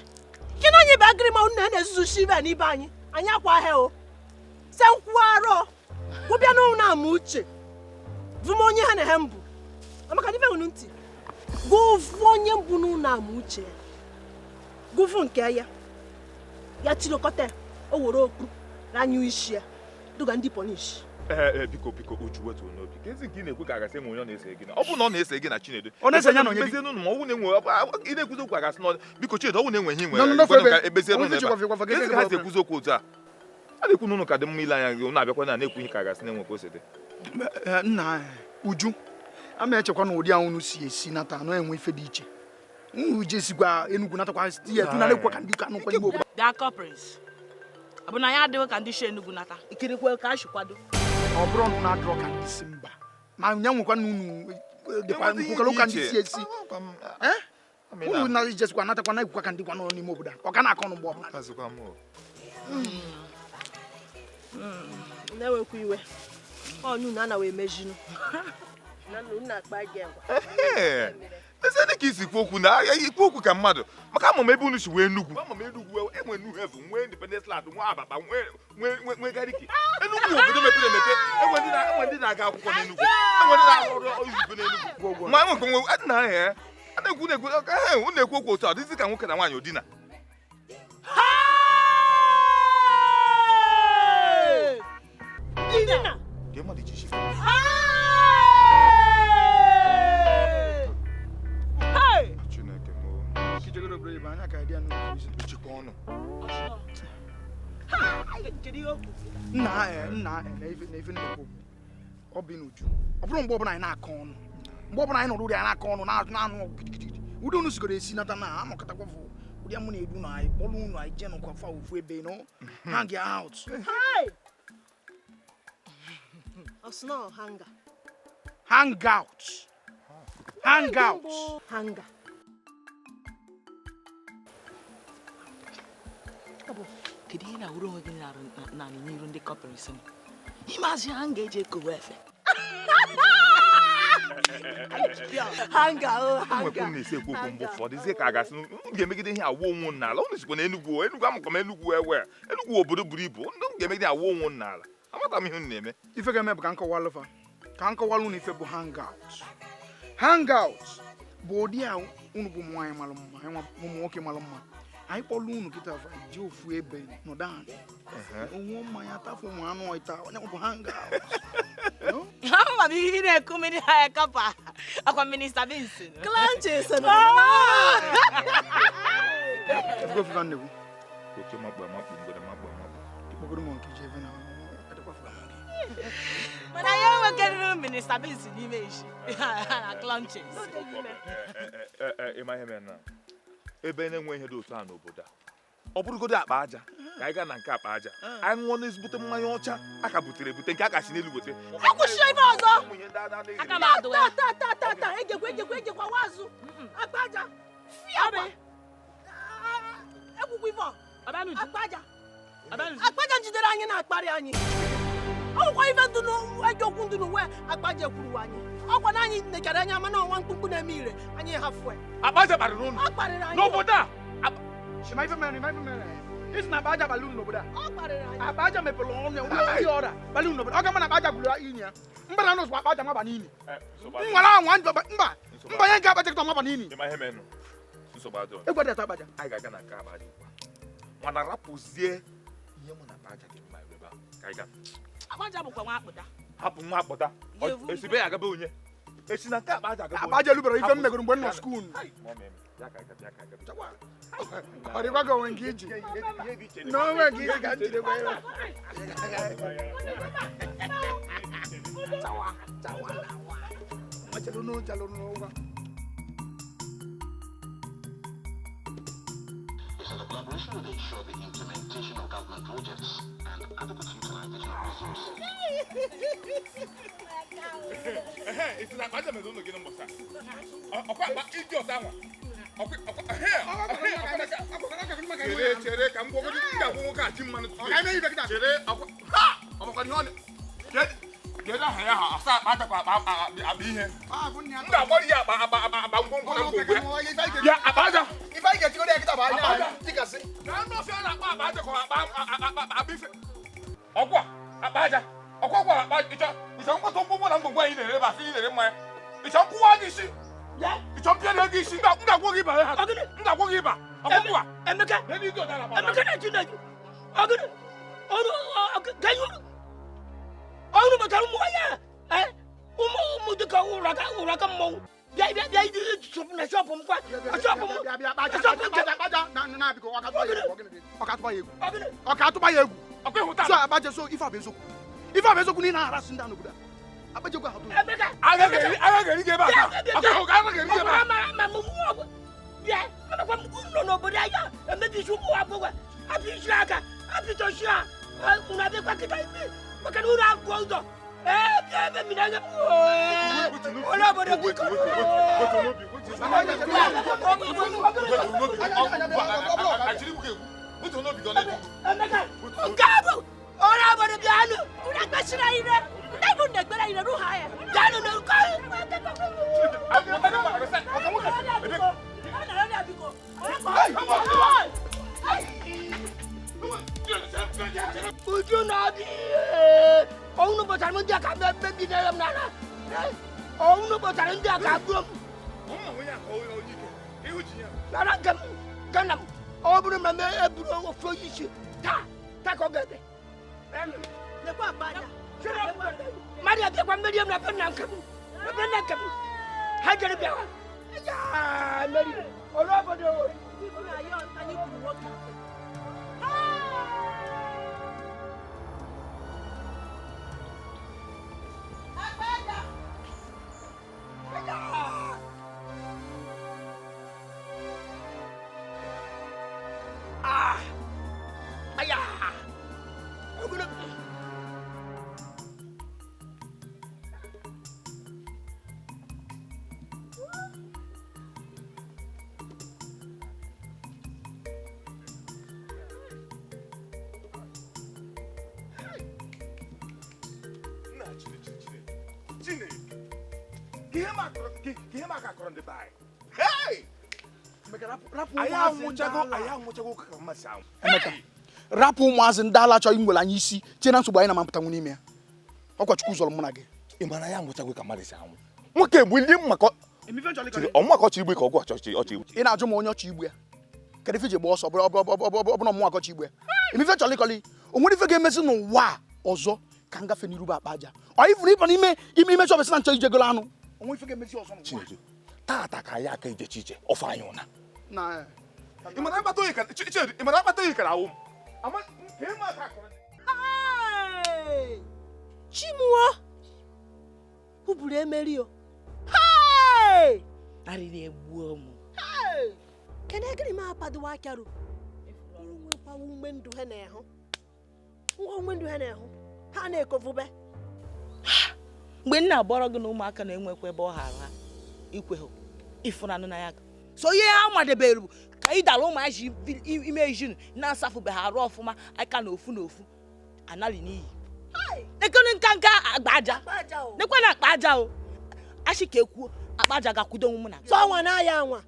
kine anyị bụ agịrị ma unu na-ezuzu shive n'ibe anyị anyị akwa ahịa o se nkwụ arọ kwụbịa n'ụlọ ama uche vụm onye ha na ha mbụ amaka n'ife unu ntị gụvụ onye mbụ n'ụlọ ama uche ya gụvụ nke ya ya tirikọta o were okpu ranyụ isi ya duga ndị pọnish. Ee, biko biko, Uju, wetuo n'obi ka ezi nke ị na-ekwu ka agasị enwe onye ọ na-ese gị na ọ bụ na ọ na-ese gị na Chinedu. Ọ na-ese ya na onye bi? Mezienụ ma ọ bụ na-enwe ị na-ekwuzi okwu agasị na biko Chinedu, ọ bụ na-enwe ihe No, no, nwere no, gwanụ Febe. ka ebezienụ Onye n'ebe chekwa a. fekwa Ka ezi ka ha si ekwuzi okwu otu a a na-ekwu n'ụnụ ka dị mma ile anya gị na-abịakwa na na-ekwu ihe ka agasị na-enwe ka o si dị. Nna Uju, ama echekwa na ụdị ahụ unu si esi nata anụ enwe ife dị iche unu jesikwa Enugu natakwa ya tu na na-ekwe ka ndị ka nụkwa n'ime obodo. Bịa kọprins, ọ bụ na ya adịghị ka ndị si Enugu nata ikirikwe ka a si kwado. Ọ bụrụ na unu adịrọ ka ndị si mba ma nya nwekwa na unu dịkwa Enwezi ihe nkwukọrọ dị ka ndị iche. si esi. Unu na ijesikwa natakwa na ekwukwa ka ndị kwa nọ n'ime obodo a ọ ga na-akọ ọnụ mgbe ọbụla. Azụkwa m o. Na-ewekwa iwe ọnụ na anawa emejinu na nna unu akpa gị agwa. Ee, ezi ka isi kwu okwu na ikwu okwu ka mmadụ maka ama m ebe unu si wee Enugu, ama m Enugu enwe New Haven, nwee Independence Land, nwee Abakpa, nwee Gariki. Enugu obodo mepere emepe, enwe ndị na-aga akwụkwọ n'Enugu, enwe ndị na-arụ ọrụ oyibo n'Enugu, ma enwekwa nwe nna ha ya a na-ekwu na-ekwu ka unu na-ekwu okwu otu a dịzị ka nwoke na nwaanyị odina. Dina! Ka mmadụ ji isi. Hey! Chineke m o. Kijegoro obodo ibe anya ka dị ya n'ukwu isi. Echekwa ọnụ. Kedu ihe o kwuru? Nna nna na ife na ife nnukwu ọ bụ n'uju ọ bụrụ mgbe ọbụla anyị na-akọ ọnụ, mgbe ọbụla anyị nọrọ ụdị anyị na-akọ ọnụ na-anụ ọgụ gidigidi ụdị unu sigoro esi nata na anọkọtakwa fụ ụdị mụ na-edu na anyị kpọrọ unu anyị jee nụkwa fa ofu ebe no hang out. Hey! Ọ sị na ọ hanga. Hang out, hang out. Hanga. Ọ bụ kedu ihe na-awụrụ onwe gị na-arụ naanị n'iru ndị kọpịrịsị m imazị ha m ga-eji ekowe efe Hanga o nwekwu hanga. na-esi ekwu okwu mgbe ụfọdụ zie ka a gasị unu ga-emegide ihe awụ onwe unu n'ala. Unu sikwa na Enugu, Enugu amakwa m Enugu ewe Enugu obodo buru ibu, unu ga-emegide awụ onwe unu n'ala. Amata m ihe unu na-eme. Ife ga-eme bụ ka nkọwalụ fa ka nkọwalụ unu ife bụ hang out. Hang out bụ ụdị a unu bụ ụmụ nwaanyị mara mma, anyị nwa bụ ụmụ nwoke mara mma, anyị kpọrọ unu kịta fa ji ofu ebe nọdụ anị onwe mmanya tafu ụmụ anụ ọịta onye bụ hang out. Ama m ihe ị na-ekwu mmiri ha kọpa akwa minista Benson. Clanches na. Efugo fifa nnekwu. Oke makpu amakpu ngwere makpu amakpu. Ikpokoro m nke ji ebe na adịkwa fuga m nke. Mana ya enwekerịrị minista Benson n'ime isi na clanches. Ịma ihe mere na ebe na-enwe ihe dị otu a n'obodo a, ọ bụrụgodị akpa aja ka anyị gaa na nke akpa aja anyị ṅụọ n'ezigbote mmanya ọcha a ka butere ebute nke a ka si n'elu wete. Akwụsịrị ife ọzọ. Ụmụ ihe ndị a na-adịghị Aka m adụ ya. Ta ta ta ta egekwa egekwa egekwa wazụ. Akpa aja. Fia. Ekwukwa ife ọ. Ọbịanuju. Akpa aja. Ọbịanuju. Akpa aja njidere anyị na-akparị anyị. Ọ bụkwa ife ndụ ege okwu ndụ n'uwe akpa aja ekwuru anyị. Ọkwa na anyị nechara anya mana ọnwa mkpụmkpụ na-eme ire anyị hafue. Akpa aja kparịrị unu Ọ kparịrị anyị. n'obodo a. Shima ife mere, ife mere. Isi na akpa aja balụ unu n'obodo a. Ọ kparịrị anyị. Akpa aja mepere ọnụ ya, ndị ọra balụ unu n'obodo. Ọ ga-ama na akpa aja gburu inyi ya. Mba na nọsụ akpa aja maba n'ini. Nwere anwa mba mba mbanye nke akpa chekịta maba n'ini. Ịma ihe mere nụ. Nsogbu adịrọ. Egwu adịghị atụ akpaja. Anyị ga-aga na nke akpa aja ugbu a. Mana rapụzie ihe mụ na akpa aja ga-eme ma ebe a. Ka anyị gaa. Akpaja bụkwa nwa akpụda. Hapụ nwa akpụda. Esibe ya agaba onye. Esi na nke akpa aja agaba onye. Akpa aja elubere ife m megoro mgbe m nọ skuul. Ọ dịkwa ka onwe nke iji. Na onwe nke iji ka m jidekwa ya. Chawa, chawa, chawa. Chalụnụ, chalụnụ ụgwọ. The collaboration will ensure the implementation of government projects and adequate utilization of resources. Esi na akpa aja mere ụlọ gị na mbọsa. Ọkwa akpa ịdị ọta nwa. Chere chere ka m gwọgodi m ga-agwọ nwoke a ji mmanụ. Chere ọkwa ha ọmakwa ihe ọ na kedu aha ya ha asa akpa ajakwa akpa akpa ihe. M ga-agbara ya akpa akpa akpa akpa ngwongwo na ngwongwo ya. Ya akpa aja. Ife anyị ga-etigoro ya kịta bụ anya tikasị. Na anụ ọfịa na-akpa akpa aja ka akpa akpa akpa ife. Ọgwụ a akpa aja. Ọkwa ọgwụ akpa ịchọ ịchọ nkwata ngwongwo na ngwongwo anyị na-ere ebe a sị ị na-ere mmanya. Ịchọ nkwụwa gị isi. Ịchọ mpịa na ego isi. M ga-agwọ gị ịba ha. M ga-agwọ gị ịba. Ọgwụ a. Emeka. Emeka na Chineke. Ọgịnị. Ọrụ ganyu. Ọrụ batara ụmụ ya. Ụmụ ụmụ dịka ụraka ụraka mmọnwụ. Bịa bịa bịa iji na shọpụ m kwa. Shọpụ m. Bịa bịa akpaja akpaja akpaja na na biko ọ ka atụba ya egwu. Ọ ka atụba ya egwu. So akpaja so ife a bụ eziokwu. Ife a bụ eziokwu na ị na-arasị ndị a n'obodo a. Akpaja egwu ahụ. Emeka. Agha ga-eri gị ebe a taa. Agha ga-eri gị ebe a. Ma ma mụ bịa amakwa m nọ n'obodo anya emebisi ụmụ agbọghọ apịchiri aka apịtọchi ha unu abịakwa kịta ime maka na unu agụọ ụzọ ee bịa ebe mmiri anya onye obodo biko Emeka nke a bụ onye obodo bịanụ Unu akpachiri anyị ire. Ndị bụ na-ekpere anyị ire ruha ya. Bịanụ na nke Uju na-abịa ọnwụ bọtara ndị a ka mebidere m n'ala ọnwụ bọtara ndị a ka gbuo m nara nke m gana m ọ bụrụ na m eburu ofu onye isi taa taa ka ọ ga-ebe mmadụ abịakwa mmeri m na be nna nke m na be nna nke m ha jere bịawa ya meri ọrụ obodo. Ah! Aya! Ogolo. Emeka, rapụ ụmụazị ndị ala chọrọ inwere anyị isi chee na nsogbu anyị na-amapụtanwu n'ime ya. Ọkwa Chukwu zọrọ mụ na gị. Ị mara ya anwụchago ka mmadụ si anwụ. Nwoke bụ ndị mmakọ ọmụma ka ọchị igbu ka ọgwụ ọchị ọchị igbu. Ị na-ajụ m onye ọchị igbu ya. Kedu ife iji gba ọsọ ọ bụrụ ọmụma ka ọchị igbu ya. Emife chọrọ ịkọli o nwere ife ga-emezi n'ụwa a ọzọ ka m gafe n'iru akpa aja. Ọ ifuru ịba n'ime ime ime chọbesi na nchọ ijegolo anụ. O nwere ife ga-emezi ọzọ n'ụwa. Chinedu, taata ka ya aka ijechi ije ọfọ anyị ụna. Na Ị mara akpata oyi ka Chinedu, ị mara akpata oyi kara awụ m. Ama ka ị ma aka akọrọ. Chimuo kwuburu emeri o. Hey! Arịrị egbuo m. Kedu gịnị ma apadowa akarụ? Nwekwa ume ndụ ha na-ehụ. Ngwa ume ndụ ha na-ehụ. Ha na-ekovube. Mgbe m na-agbọrọ gị na ụmụaka na-enwekwa ebe ọ hara ha ikweghị ịfụnanụ na ya. So ihe ha madebere bụ ka ị dara ụmụazị ime ejinu na-asafụbeghị arụ ọfụma aka na ofu na ofu anali n'iyi. Nekene nka nka akpa aja. Nekwe na akpa aja o. Achị ka ekwuo akpa aja ga-akwudo onwe mụ na. Sọ nwa na ya anwa.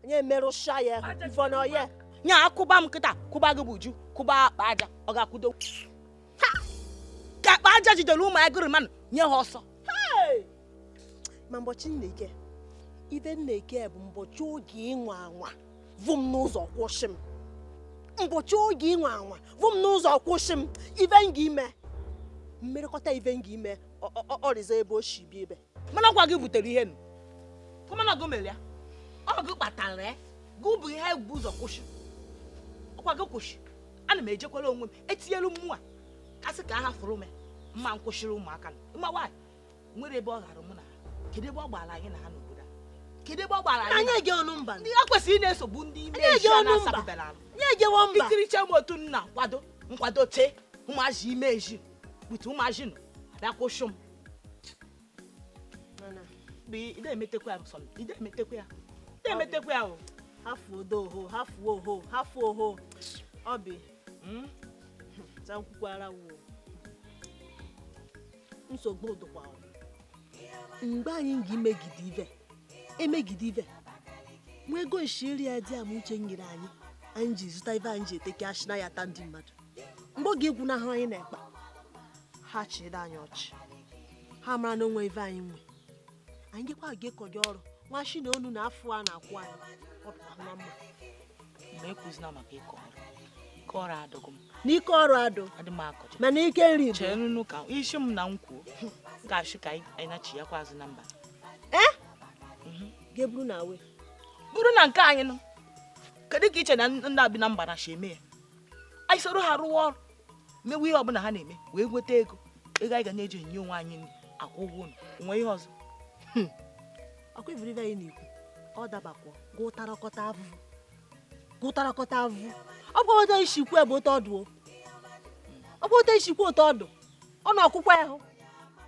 Anyị emerụsha ya ifo na ọya. Nya akụba m kịta kụba gị bụ uju kụba akpa aja ọ ga-akwudo. Ka akpa aja jidere ụmụ agụrụ mmanụ nye ha ọsọ. Ma mbọchị nneke ife nneke bụ mbọchị oge ịnwa anwa Vụ m n'ụzọ kwụsị m. Mbọchị oge ịnwa anwa vụ m n'ụzọ kwụsị m. Ive m ga-ime mmerịkọta ive m ga-ime ọrịza ebe o si bịa ebe. Mana ọkwa gị butere ihe nụ. Kọmana gị mere ya. Ọ gị kpatara ya. Gị bụ ihe bụ ụzọ kwụsị. Ọkwa gị kwụsị. Ana m ejekwara onwe m etinyelu mmụọ a kasị ka a hafụrụ m mma m kwụsịrị ụmụaka mma nwaanyị nwere ebe ọ ghara mụ na ha. Kedu ebe ọ gbara anyị na ha n'obodo a? Kedu ebe ọ gbara anyị? Anyị eje ọnụ mba. Ndị a kwesịrị ị na-esogbu ndị ime Anyị eje ezi a ọnụ mba. na-asapụbara arụ. Anyị ejewo mba. Ikiricha m otu nna nkwado nkwado tee ụmụazị ime ezi bute ụmụazị nọ abịa kwụsị m. Bụ ị na-emetekwa ya sọ ị na-emetekwa ya. Ị na-emetekwa ya o. Hafuo oho, hafuo oho, hafuo oho. Obi. Zankwukwara wo. Nsogbu dịkwa o. Mgbe anyị ga-emegide ive, emegide ive. Nwa ego nshiri ya dị ama uche nyere anyị, anyị ji zụta ive anyị ji eteke ashị na ya taa ndị mmadụ. Mgbe oge egwu n'ahụ anyị na-ekpa, ha chịrị anyị ọchị. Ha mara na onwe ive anyị nwe. Anyị gekwa ga-ekọjọ ọrụ, nwa shi na onu na afọ a na-akwụ anyị. Ọ dịkwa na mma. Mgbe ekwuzina maka ịkọ ọrụ. Ike ọrụ adịghị m. N'ike ọrụ adụ. Adị m akọcha. Mana ike nri dị. Chere nụ ka isi m na m kwuo. M ga-achị ka anyị nachi ya kwa azụ na mba. Eh? Ga-eburu na we. Buru na nke anyị nụ. Kedu ka iche na ndị abi na mba na shi eme ya? Anyị soro ha rụwa ọrụ. Mewe ihe ọbụla ha na-eme wee nweta ego. Ego anyị ga na-eji enye onwe anyị nri, akwụ ụgwọ ụlọ, onwe ihe ọzọ. Ọkwa ivuru ibe anyị na-ekwu, ọ dabakwa gụtarakọta avụvụ. Gụtarakọta avụvụ. Ọ bụ otu isi kwu ebe otu ọdụ o. Ọ bụ otu isi kwu otu ọdụ. Ọ na ọkwụkwa ịhụ.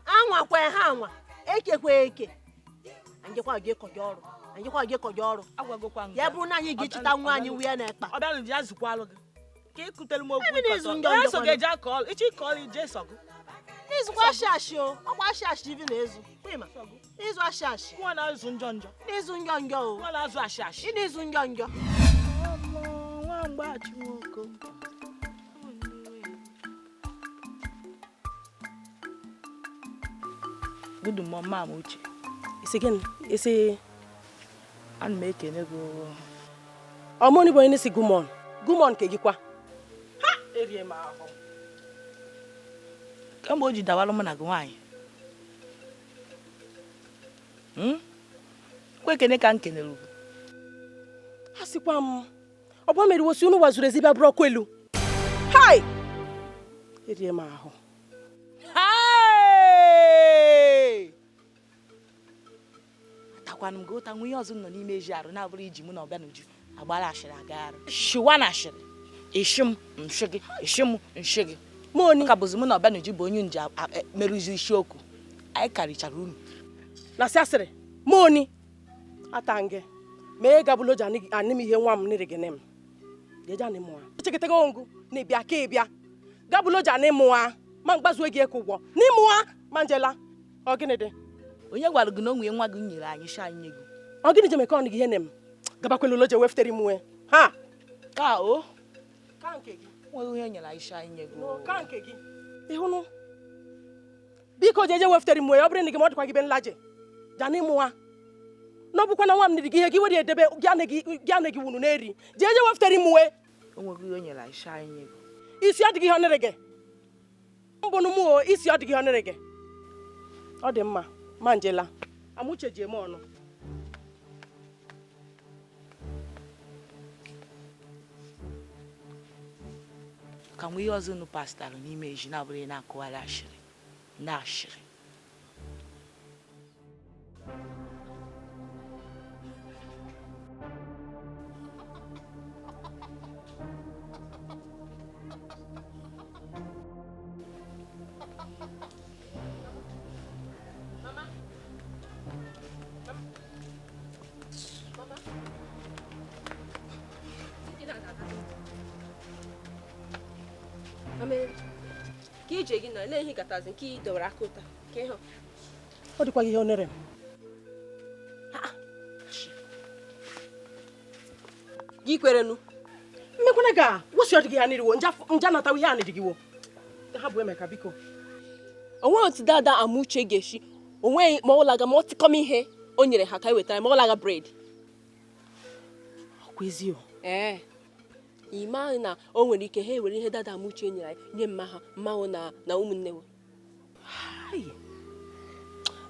Anwakwa ha anwa. Ekekwa eke. Anyị jekwa ga ịkọjọ ọrụ. Anyị jekwa ga ịkọjọ ọrụ. Agwagokwa m Ya bụrụ na anyị ga-echita nwa anyị wee na-ekpa. Ọ bịara ya zụkwalụ gị. Ka ị kutere m okwu Ebe na-ezu ịkọtọ. njọ Onye njọ so kwanụ. ga-eje akọ ọrụ. Ịchọ ịkọ ọrụ ije sọ gị. N'ịzụkwa ashị ashị o. Ọkwa ashị ashị ivi na-ezu. Kwima. N'ịzụ ashị ashị. Nwa na-azụ njọ njọ. N'ịzụ njọ njọ o. Nwa na-azụ ashị ashị. Ị na-ịzụ njọ njọ. Nwa mgbachi nwoke. Good morning, Mama Uche. Isi gịnị? Isi ana m ekene gị. Ọmụnị bụ onye na-esi gumon. Gumon nke gị kwa. Ha! Erie m ahụ. Kemgbe o ji dawalụ mụ na gị nwaanyị. Kwa ekene ka m kenere ugwu. Ha sịkwa m, ọ bụ mere wosi unu wazuru ezi bịa bụrụ ọkụ elu. Hai! Erie m ahụ. Hai! Atakwanụ m gị ụta nwa ihe ọzọ nọ n'ime ezi arụ na-abụrụ iji mụ na ọbịa n'uju agbara ashịrị aga arụ. Shiwa na ashịrị. Ishi m nshi gị, ishi m nshi gị. Moni. Ka bụzi mụ na ọbịa n'uju bụ onye nje merụzi isiokwu. Anyị karịchara unu. Na sị asịrị, Moni. Ata nge. Mee gabụlo ji anị m ihe nwa m nịrị gị nị m. Geje anị mụa. Echeketego ngụ na ịbịa ka ịbịa. Gabụlo ji anị mụa. Ma mgbazuo gị eke ụgwọ. N'ịmụa ma njela. Ọ gịnị dị? Onye gwara gị na o nwee nwa gị nyere anyị shi anyị nye gị? Ọ gịnị je mekọ ọnụ gị ihe nị m? Gabakwelu ụlọ je weftere m nwe. Ha! Ka o? Ka nke gị. Nweghị onye nyere anyị shi anyị nye gị. Ka nke gị. Ị hụnụ? Biko jeje weftere m nwe ya ọ bụrụ na gị ma ọ dịkwa gị be nlaje. Ja n'ịmụa. Na ọ bụkwa na nwa m niri gị ihe gị were edebe gị anaghị wunu n'eri. Jeje weftere m nwe. O nweghị onye nyere anyị shi anyị nye gị. Isi adịghị ihe ọ nịrị gị. Mbụnụ mụ o, isi adịghị ihe ọ nịrị gị. Ọ dị mma, ma njela. Amuche ji eme ọnụ. Ka nwa ihe ọzọ unu pastara n'ime ezi na-abụrụ ị na-akụgharị ashịrị. Na ashịrị. Ka ije gị nọ na-ehi gatazi nke ị dọwara aka ụta ka ịhụ. Ọ dịkwa gị ihe onere m. Gị kwerenu. Mmekwana ga wụsị ọ dị gị ya niriwo nja natawa ihe a niri gị wo. Ha bụ Emeka biko. Onweghị otu dada Amuche ga-esi onweghị ma ọ laga ma ọ tịkọm ihe o nyere ha ka e wetara ma ọ laga bred. Ọkwa ezi o. Ee, ime ahụ na o nwere ike ha ewere ihe dada Amuche nyere anyị nye mma ha mmanwụ na ụmụnne we.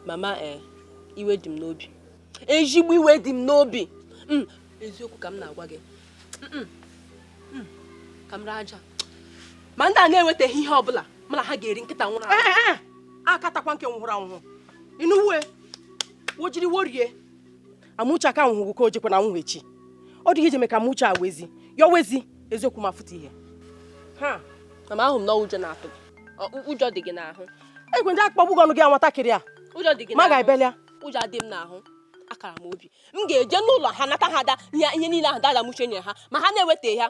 Mama iwe dị m n'obi, ezigbo iwe dị m n'obi. Eziokwu ka m na-agwa gị. Ka m raja ma ndị a na-enwetaghị ihe ọbụla mana ha ga-eri nkịta nwụrụ anwụ. Akatakwa nke nwụrụ anwụ inuwe wojiri worie. Amuche aka nwụhụ ka o jekwa na nwụhụ echi. Ọ dịghị ije ka Amuche a wezi ya wezi eziokwu ma fụta ihe. Ha mama, ahụ m na ụjọ na-atụ gị, ụjọ dị gị n'ahụ. Egwe ndị akpọgbu gị ọnụ gị nwatakịrị a. Ụjọ dị gị ma ga-ebelia. Ụjọ adị m n'ahụ, akara m obi. M ga-eje n'ụlọ ha nata ha da ihe niile ahụ dada Amuche nyere ha ma ha na-ewetaghị ha.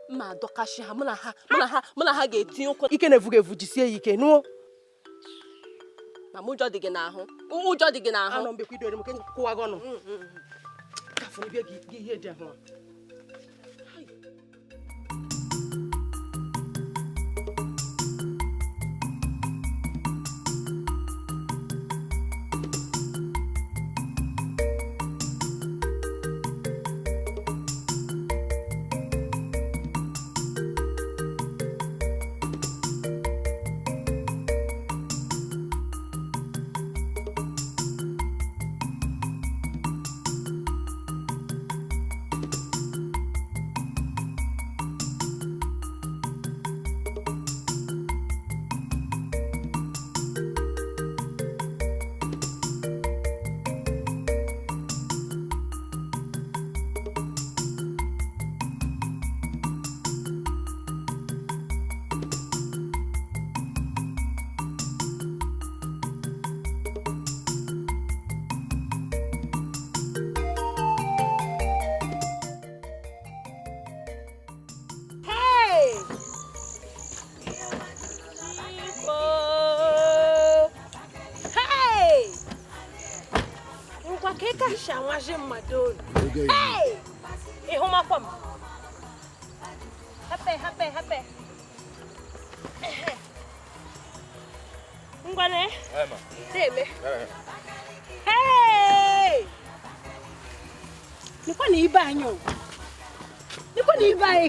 Mma adọkashi ha, mụ na ha ga-etinye ụkwụ. Ike na-evu ga-evu, jisie ya ike nụọ. Mama, ụjọ dị gị n'ahụ, ụjọ dị gị n'ahụ. Anọ mbekwa idore m ka kụwa gị ọnụ. Ka fụrụ bịa gị ihe dị ahụ.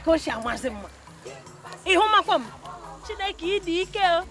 Ka o si amasị mma ịhụ makwa m Chineke ịdị ike o.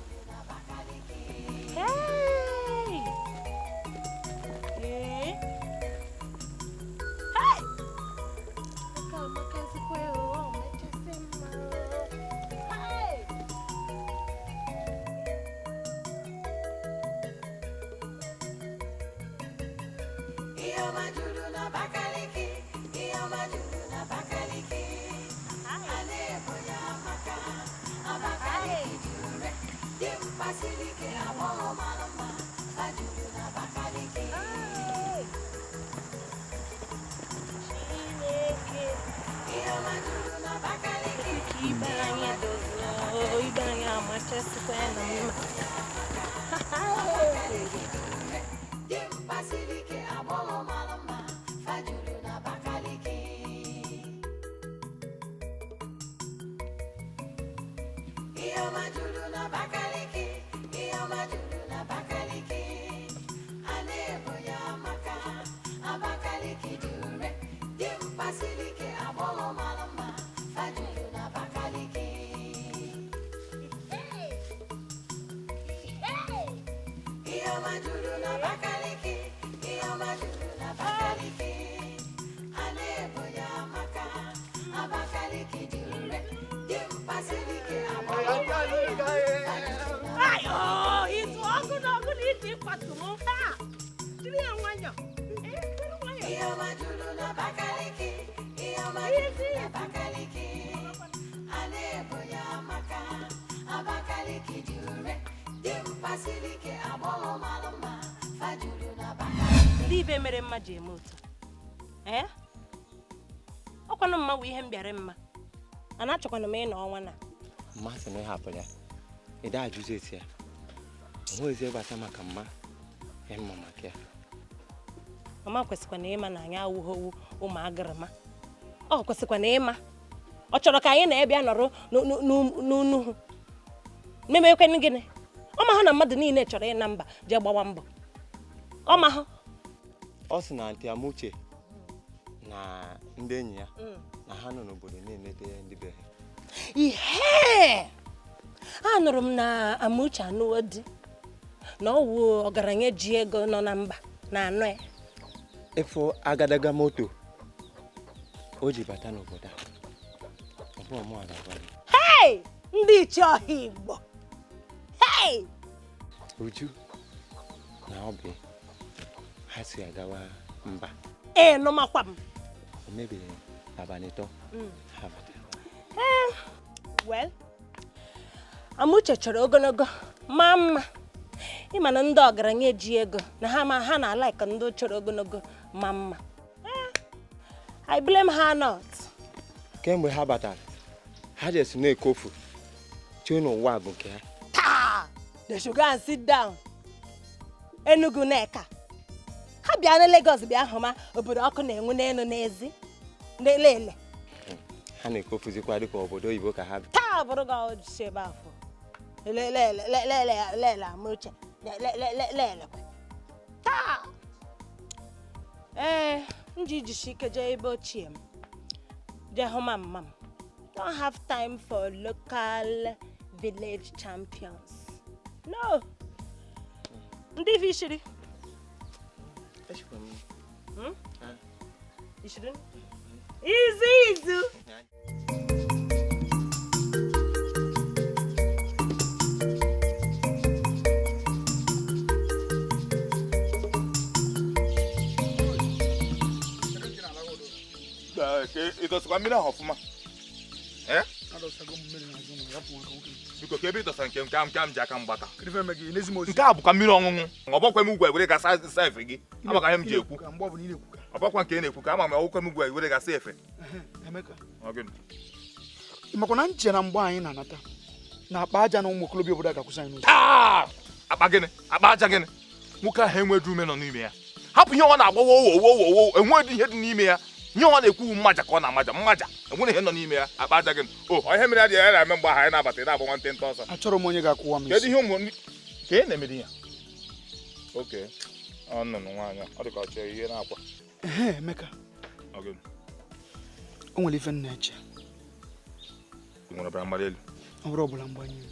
Ndị ibe mere mma ji eme otu ee ọkwanụ mma wụ ihe m bịara mma a na-achọkwana m ịnọ ọnwa na mmasị na ịhapụrụ ya ị da ajụzi esi ya onwezi gbasa maka mma ịmma maka ya. Mama kwesịkwana ịma na anyị awụghọwu ụmụ agịrịma. Ọ kwesịkwana ịma ọ chọrọ ka anyị na-ebịa nọrọ n'unuhu memekwenụ gịnị? Ọ mahụ na mmadụ niile chọrọ ịna mba jee gbawa mbọ. Ọ mahụ ọ sị na Aunty Amuche Na ndị enyi ya na ha nọ n'obodo na-enete ndị be ha. Ihe anụrụ m na Amuche anụwo di na ọ wụ ọgaranya ji ego nọ na mba na anụ ya. Ịfụ agadaga moto o ji bata n'obodo a, ọ bụ ọmụ ga-agwa gị. Hey! Ndị ichie ọha Igbo. Hey! Uju na Obi ha si agawa mba. Ee, nụmakwa m. O mebiri abalị 3 ha bata. Ee, well, Amuche chọrọ ogologo maa mma. Ịma na ndị ọgaranya ji ego na ha ma ha na-alaik ndị chọrọ ogologo ma mma. I blame her not. Kemgbe ha batara, ha jesi na-ekofu chee n'ụwa bụ nke ha. Taa! They should go and sit down. Enugu Neka. Ha bịa na Lagos bịa hụma obodo ọkụ na-enwu n'elu n'ezi. Lele. Ha na-ekofuzikwa dịka obodo oyibo ka ha bi. Taa bụrụ gị ọjị ebe afọ. Lele lele lele Amuche. Lele lele. Taa! Ee, m ji jisi ike jee ebe ochie m. Jee hụ mama m. Don't have time for local village champions. No. Ndị ife ishiri? Ishiri? Izu izu. Ị dọsakwa mmiri ahụ ọfụma? Biko ka ebe ị dọsara nke m ka m ji aka m gbata. Nke a bụkwa mmiri ọṅụṅụ. Ọ bọkwa m ugwu ewere ga sa efe gị. Amaka ihe m ji ekwu. Ọ bọkwa nke ị na-ekwu ka ama m ọwụkwa m ugwu ewere ga sa efe. Ị makwa na nche na mgbe anyị na-anata na akpa aja na ụmụ okorobịa obodo a ga-akwụsị anyị n'ụzọ. Akpa gịnị? Akpa aja gịnị? Nwoke ahụ enweghị ume nọ n'ime ya. Hapụ ihe ọ na-agbawa owo owo owo enweghị ihe dị n'ime ya. Ihe ọ na-ekwu mmaja ka ọ na-amaja mmaja enwere ihe nọ n'ime ya. Akpa aja gịnị? O ihe mere adịghị ya na-eme mgbe ahụ anyị na-abata na-agba nwantịntị ọsọ. Achọrọ m onye ga-akwụwa m isi. Kedu ihe ụmụ ka ị na-emere ya? Oke ọ nnụnụ nwaanyị ọ dị ka ọ chọrọ ihe na-akwa. Ehe, Emeka. O nwere ife m na-eche. Ị nwere ọbara mgbali elu? Ọ bụrụ ọbara mgbali elu.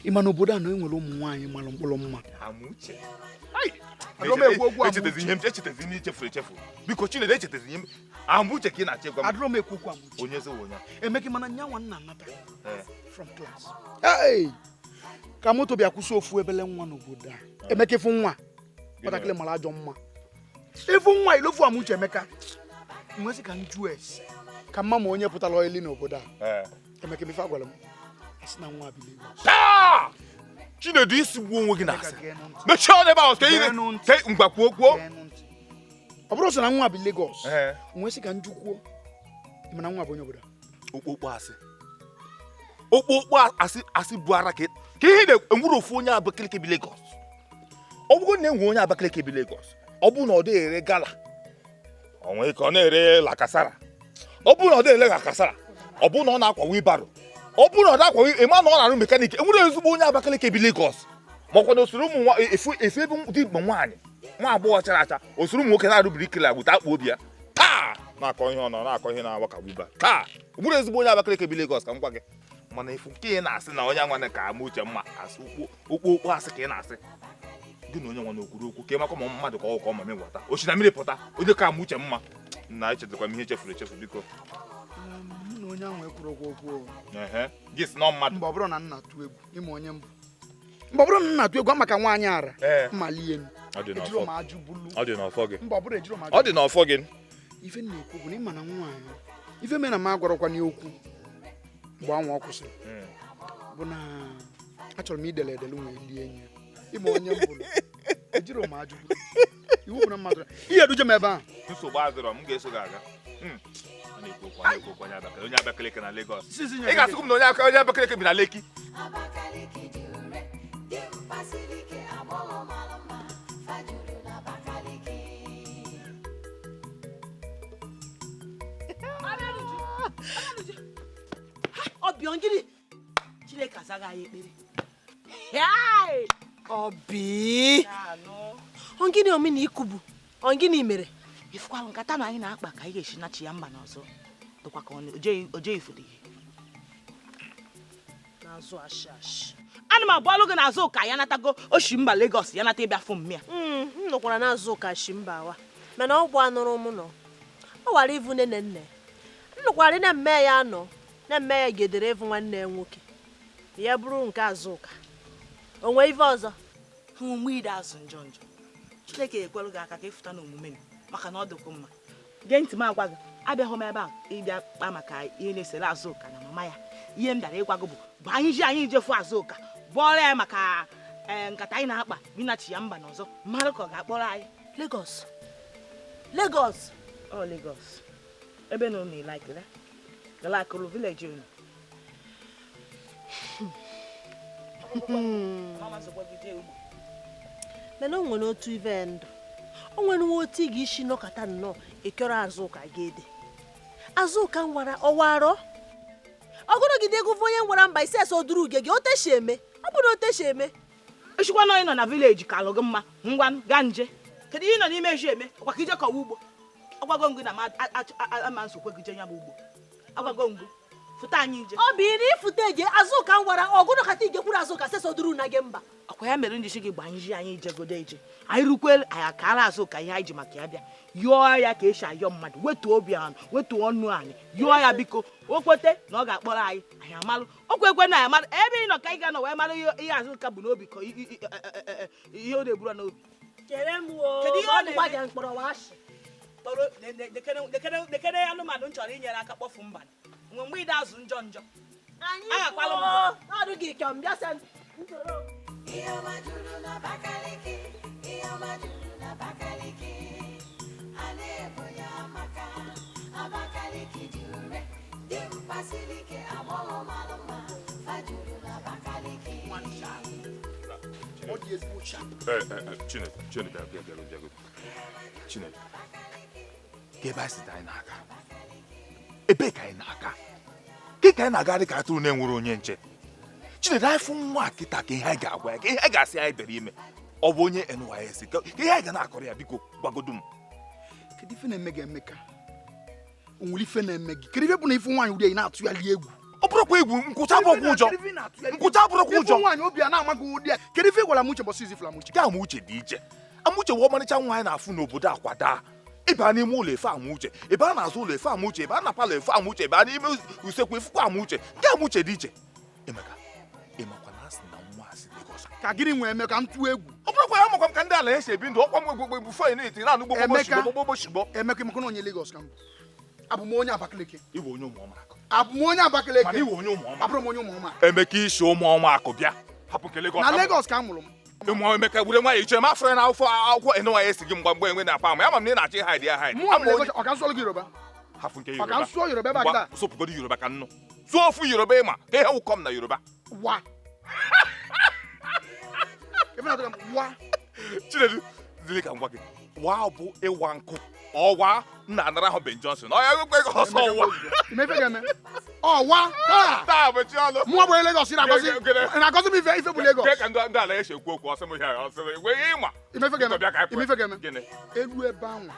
Ị ma na obodo a na enwere ụmụ nwaanyị mara mkpụrụ mma. Amuche. Echetezi ihe echefuru echefu. Biko Chinedu echetezi ihe Amuche ka ị na-achọ ịgwa m. Adịrọ m ekwu okwu Amuche. Onye ezi onye. Emeka mana nyanwa nna anata. From class. Hey! Ka moto bịa kwụsị ofu ebele nwa n'obodo a. Emeka ịfụ nwa. Nwatakịrị mara ajọ mma. Ịfụ nwa ilofu Amuche Emeka. Nwesị ka m jụọ ese. Ka mma ma onye pụtara oili n'obodo a. Emeka ife agwara m. Asị na nwa bi Lagos. Taa! Chinedu isi gbuo onwe gị na-asị. Mechie ọnụ ebe ahụ ka ị ngwa kwuo kwuo. Ọ bụrụ sọ na nwa bi Lagos. Nwesị ka m jụkwuo. Mana nwa bụ onye obodo a. Okpokpo asị. Okpokpo asị asị bụ ara ka ihe na-enwere ofu onye Abakaliki bi Lagos. Ọ bụrụ na enwe onye Abakaliki bi Lagos, ọ bụrụ na ọ dịghị ere gala, ọ nwere ka ọ na-ere lakasara. Ọ bụrụ na ọ dịghị ere lakasara, ọ bụrụ na ọ na-akwa wibaro. Ọ bụrụ na ọ na-akwa ịma na ọ na-arụ mekaniki, enwere ezigbo onye Abakaliki bi Lagos. Ma ọkwa na osoro ụmụ efu ebe dị mgbe nwaanyị nwa agbọghọ chara acha osoro ụmụ nwoke na-arụ birikila gbute akpa obi ya taa na-akọ ihe ọ nọ na-akọ ihe na-awa ka wiba taa. Enwere ezigbo onye Abakaliki bi Lagos ka m gwa gị. Mana ifu nke ị na-asị na onye nwanne ka Amuche mma asị okpokpo asị ka ị na-asị gị na onye nwanne okwuru okwu ka ị makwa ma mmadụ ka ọ ka ọ ma megwata o si na mmiri pụta onye ka Amuche mma na echetakwa m ihe echefuru echefu biko. Na onye ahụ ekwuru okwu ehe gị si na mmadụ. Mgbe ọ bụrụ na nna tụ egwu ịma onye mbụ. Mgbe ọ bụrụ na nna tụ egwu maka nwaanyị ara mmalie m. Ejiro m ajụ bulu. Ọ dị n'ọfọ gị. Mgbe ọ bụrụ ejiro m ajụ. Ọ dị n'ọfọ gị. Ife m na-ekwu bụ na ịma na nwaanyị ife mere na m agwarọkwa n'okwu mgbe anwụ ọ kwụsịrị bụ na achọrọ m idele edele nwee lie enyi ya. Ịma onye mbụ ejiro m ajụ bulu. Iwu bụ na mmadụ ihe eduje m ebe ahụ. Nsogbu adịrọ m ga-eso gị aga. Onye Abakaliki na Lagos. Ị ga-asịkwu m na onye Abakaliki bi na Lekki. Obi Chineke azaghị anyị ekpere. Obi! Gịnị omena ikubu? Gịnị mere? Ifụkwalụ nkata na anyị na-akpa ka anyị ga-esi nachi ya mba n'ọzọ dịkwa ka o jeghị ifuru ihe n'azụ ashị ashị. Ana m abụọlụ gị n'azụ ụka ya natago oshi mba Lagos ya nata ịbịa fụ mmịa. M nọkwara n'azụ ụka shi mba wa mana ọ bụ anụrụ m nọ ọ wara ivu nne nne m nọkwara na mme ya nọ na mme ya gedere ịvụ nwanne ya nwoke ya bụrụ nke azụ ụka o nwee ife ọzọ omume ide azụ njọ njọ. Chineke ekwelu gị aka ka ịfụta n'omume m maka na ọ dịkwa mma. Gee ntị m agwa gị, abịaghị m ebe a ịbịa kpa maka ihe na-esere Azụka na mama ya. Ihe m bịara ịgwa gị bụ anyị ji anyị jefu Azụka bụọrọ ya maka nkata anyị na-akpa binachi ya mba n'ọzọ mmadụ ka ọ ga-akpọrọ anyị Lagos. Lagos. Ọ Lagos. Ebe na unu like galakụrụ village unu. Mana o nwere otu ive ndụ o nwere otu ị ga-esi nọkọta nnọọ ịkọrọ Azụka ga-ede Azụka nwara ọwarọ ọgụrụgide ego onye nwara mba isi ese oduru uge gị oteshi eme ọ bụ na oteshi eme echikwa na onye nọ na vileji ka alụ gị mma ngwa gaa nje. Kedu ihe ị nọ n'ime eji eme ọkwa ka ije kọwa ugbo ọgwago ngụ na ama nsokwe gị je ya bụ ugbo agwago ngụ fụta anyị nje ọ bụ iri ifute eje Azụka nwara ọgụrụkata ige kwuru Azụka sese oduru na gị mba ọkwa ya mere njisi gị gbanyezi anyị ijegodo eje anyị rukwe anyị akara Azụka ihe anyị ji maka ya bịa yọọ ya ka esi ayọ mmadụ wetuo obi anyị wetuo ọnụ anyị yọọ ya biko o kwete na ọ ga-akpọrọ anyị anyị amalụ okwe ekwe na anyị amalụ ebe ị nọ ka anyị ga-anọ wee mara ihe Azụka bụ n'obi ka ihe ọ na-eburu n'obi. Kedu ihe ọ na-eme? Dekere anụmanụ m chọrọ inyere aka kpọfu mba nwe mgbe ide azụ njọ njọ. Ihe ọma juru n'Abakaliki, ihe ọma juru n'Abakaliki. A na-ebo ya maka Abakaliki dị ure, dị mkpa siri ike, agbọghọ mara mma, fa juru n'Abakaliki. Chinedu, Chinedu, bịa bịa bịa. Chinedu, ka ebe anyị si dị anyị n'aka, ebe ka anyị na-aga, ka anyị na-aga dị ka atụrụ na-enwere onye nche. Chinedu, anyị fụ nwa kịta ka ihe anyị ga-agwa ya, ka ihe anyị ga-asị anyị bịara ime ọ bụ onye NYSC, ka ihe anyị ga na-akọrọ ya biko gwagodu m. Kedu ife na-eme gị Emeka? O nwere ife na-eme gị? Kedu ife bụ na ife nwaanyị ụdị anyị na-atụgharị egwu? Ọ bụrụkwa egwu nkwụcha bụrụkwa ụjọ. Nkwụcha bụrụkwa ụjọ. Ife nwaanyị obi a na-ama gị ụdị a. Kedu ife ị gwara Amuche mbọsị izi fụrụ Amuche? Nke Amuche dị iche. Amuche wụ ọmarịcha nwaanyị na-afụ n'obodo akwada. Ịba n'ime ụlọ efe Amuche, ịba n'azụ ụlọ efe Amuche, ịba na palọ efe Amuche, ịba n'ime usekwu efukwa Amuche. Nke Amuche dị iche. Emeka, ịmakwa na asị na nwa asị Lagos. Ka gịnị nwee eme ka m tụọ egwu? Ọ bụrụkwa ya makwa m ka ndị ala ya si ebi ndụ ọkwa m egwu egwu fọyị na-eti na-anụ gbogbo gbogbo shigbo. Emeka, ịmakwa na onye Lagos ka m bụ. Abụ m onye Abakaliki. Ịbụ onye Ụmụọma. Abụ m onye Abakaliki. Mana ịwụ onye Ụmụọma. Abụrụ m onye Ụmụọma. Emeka isi Ụmụọma akụ bịa. Hapụ nke Lagos. Na Lagos ka a mụrụ m. Ụmụ Emeka were nwayọ iche m afọ ya na akwụkwọ akwụkwọ NYSC gị mgba mgbe enwe na-apa ama. Ama m na ị na-achọ ịhaịdị ya haịdị. Mụ nwa Lagos, ọ ka m sụọlụ gị Yoruba? Hapụ nke Yoruba. Ọ ka m sụọ Yoruba ebe a kịta? Sụpụgodu Yoruba ka nnụ. Sụọ ofu Yoruba ịma ka ihe wụkọ m na Yoruba. Wa. Ife na-atụ m wa. Chinedu, dịrị ka m gwa gị. Wa bụ ịwa nkụ. Ọwa nna anara ahụ Ben Johnson. Ọ ya ekwe ọsọ ọwa. Ime ife ga-eme. Ọwa taa. Taa bụ chi ọnụ. Mụ abụghị Lagos ị na-agọzi. Ị na-agọzi m ife bụ Lagos. Ke ka ndị ala ya si ekwu okwu ọsọ m ihe ọsọ m enweghị ịma. Ime ife ga-eme. Ime ife ga-eme. Gịnị? Elu ebe ahụ.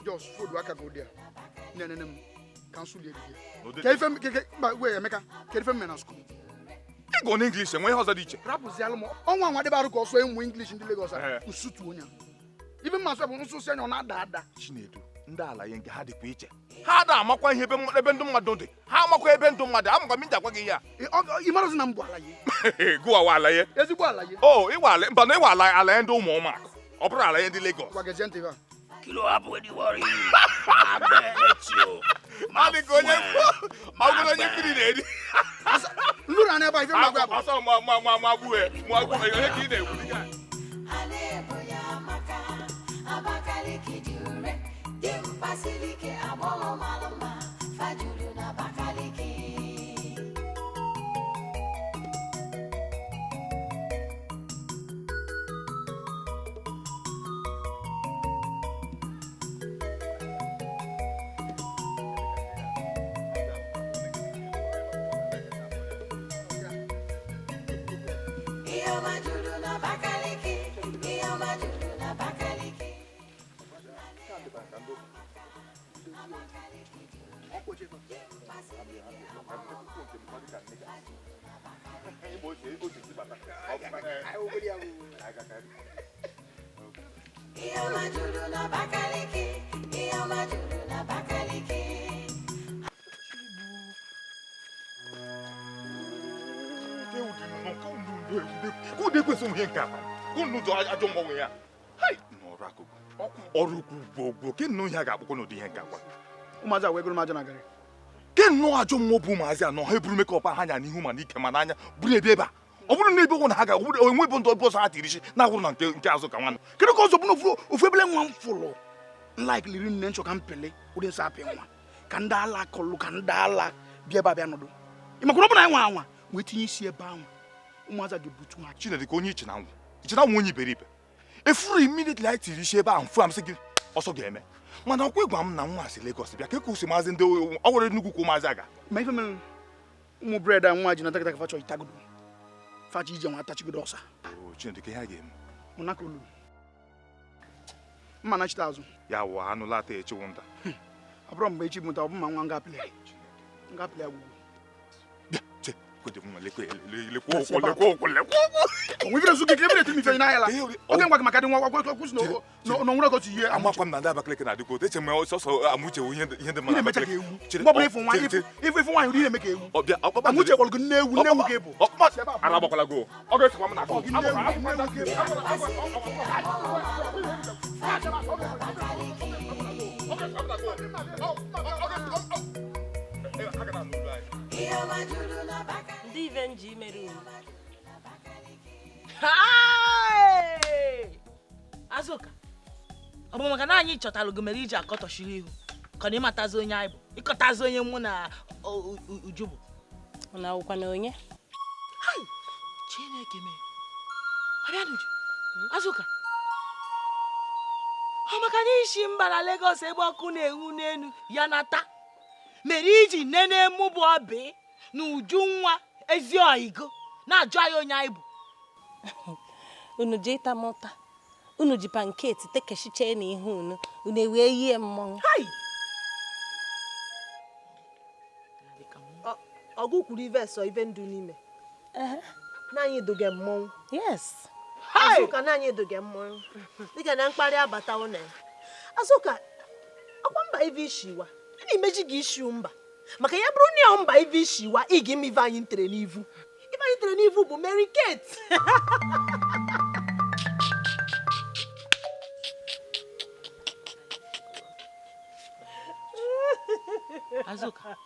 Jos fodu aka gị ụdị a. Nne m ka nsụ lie gị. Ka ife mba wee Emeka, kedu ife m mere na skuul? Ịgụ n'English enwe ihe ọzọ dị iche. Rapụzialụ m ọnwa nwa debe arụ ka ọsọ ịmụ English ndị Lagos a nsutu onye a. Ife mmasị bụ nsụsị anya ọ na-ada ada. Chinedu, ndị ala ya nke ha dịkwa iche. Ha da amakwa ihe ebe ndụ mmadụ dị. Ha amakwa ebe ndụ mmadụ. Amakwa m nji agwa gị ihe a. Ị marụzi na m bụ ala ya. Gụwawa ala ya. Ezigbo ala ya. O, ịwa ala mba na ịwa ala ala ya ndị Ụmụọma akụ. Ọ bụrụ ala ya ndị Lagos. Gwa gezie ntị ha. Kilo abụghị dị wọrị. Abẹ́rẹ́ tí o. Ọ dị ka onye ọ bụrụ onye mmiri na-eri. Nlụrụ anya ebe a ife m na-agwa ya bụ. Ọsọ ma ma ma ma gbuo ma gbuo onye ka ị na-egwu dị ka. A na-ebo ya maka Abakaliki dị ure, dị mkpa siri ike, agbọghọ mara mma, fa juru n'Abakaliki. Ihe ọma juru n'Abakaliki, ihe ọma juru n'Abakaliki. Ihe ọma juru n'Abakaliki, ihe ọma juru n'Abakaliki. K'ụdị ekwesị ụmụ ihe nke akpa k'ụnụ ụzọ ajọ mmọnwụ ya n'ọrụ akụkụ ọrụ ukwu gbogbo ke nnọọ ihe a ga-akpọkọ n'ụdị ihe nke akwa ụmụazị a wee goro m aja na garị ke nnọọ ajọ mmụọ bụ ụmụazị anọ ha eburu mekọp ha anya n'ihu ma n'ike ma n'anya buru ebe ebe a ọ bụrụ na ebe ọgwụ na ha ga-enwe ebe ndị ọbụ ọsọ ha tiri isi na-agwụrụ na nke azụ ka nwanụ kedu ka ọzọ bụ na ofu ebele nwa m fụlụ nlaik liri nne nchọ ka m pele ụdị nsọ apị nwa ka ndị ala kọlụ ka ndị ala bịa ebe a bịa nọdụ ị makwara ọ bụ na anyị nwa anwa wee tinye isi ebe ahụ ụmụazị a ga-ebutu ha. Chineke ka onye iche na nwụ iche na nwụ onye iberibe efuru immediately anyị tiri isi ebe ahụ mfu am sị gị ọsọ ga-eme mana ọkwa ịgwa m na nwa si Lagos bịa ka ekusi maazị ndị ọ nwere nnukwu ka ụmụazị aga ma ife mere ụmụ bred a nwa ji na takịtakị fachọ itagodo fachi ije nwa atachigodo ọsa. Chineke ihe a ga-eme mụnaka olu mma nachite azụ ya wụ anụ lata echiwu nta ọ bụrụ mgbe echi mụta ọ bụ ma nwa ngapịlị ngapịlị agwụgwụ amakwa m na ndị Abakaliki na-adịkwa otu eche m sọsọ Amuche ihe ndị mmadụ ara agbakwala go ọ ga-esokwa m na Ndị ive nji mere unu. Azụka, ọ bụ maka na anyị chọtara gị mere iji akọtọchiri ihu ka na ịmatazi onye anyị bụ ịkọtazi onye mụ na Uju bụ. Ọ na-awụkwa na onye? Chineke mee. Ọbịa n'Uju. Azụka. Ọ maka na isi mba na Lagos ebe ọkụ na-enwu n'elu ya nata mere iji nene mụ bụ ọbị na Uju nwa ezi oyigo na-ajụ anyị onye anyị bụ. Unu ji ịta m ụta, unu ji panketi tekeshiche n'ihu unu, unu ewee yie mmọnwụ. Ọgụ kwuru ive sọ ive ndụ n'ime. Na anyị doge mmọnwụ. Yes. Azụka na anyị doge mmọnwụ. Dịka na mkparị abatawo na ya. Azụka, ọkwa mba ive ishiwa. Ị na-emeji gị ishi mba. Maka ya bụrụ na ya mba ive ishiwa, ị ga-eme ive anyị ntere n'ivu. Ive anyị ntere n'ivu bụ Mary Kate. Azụka,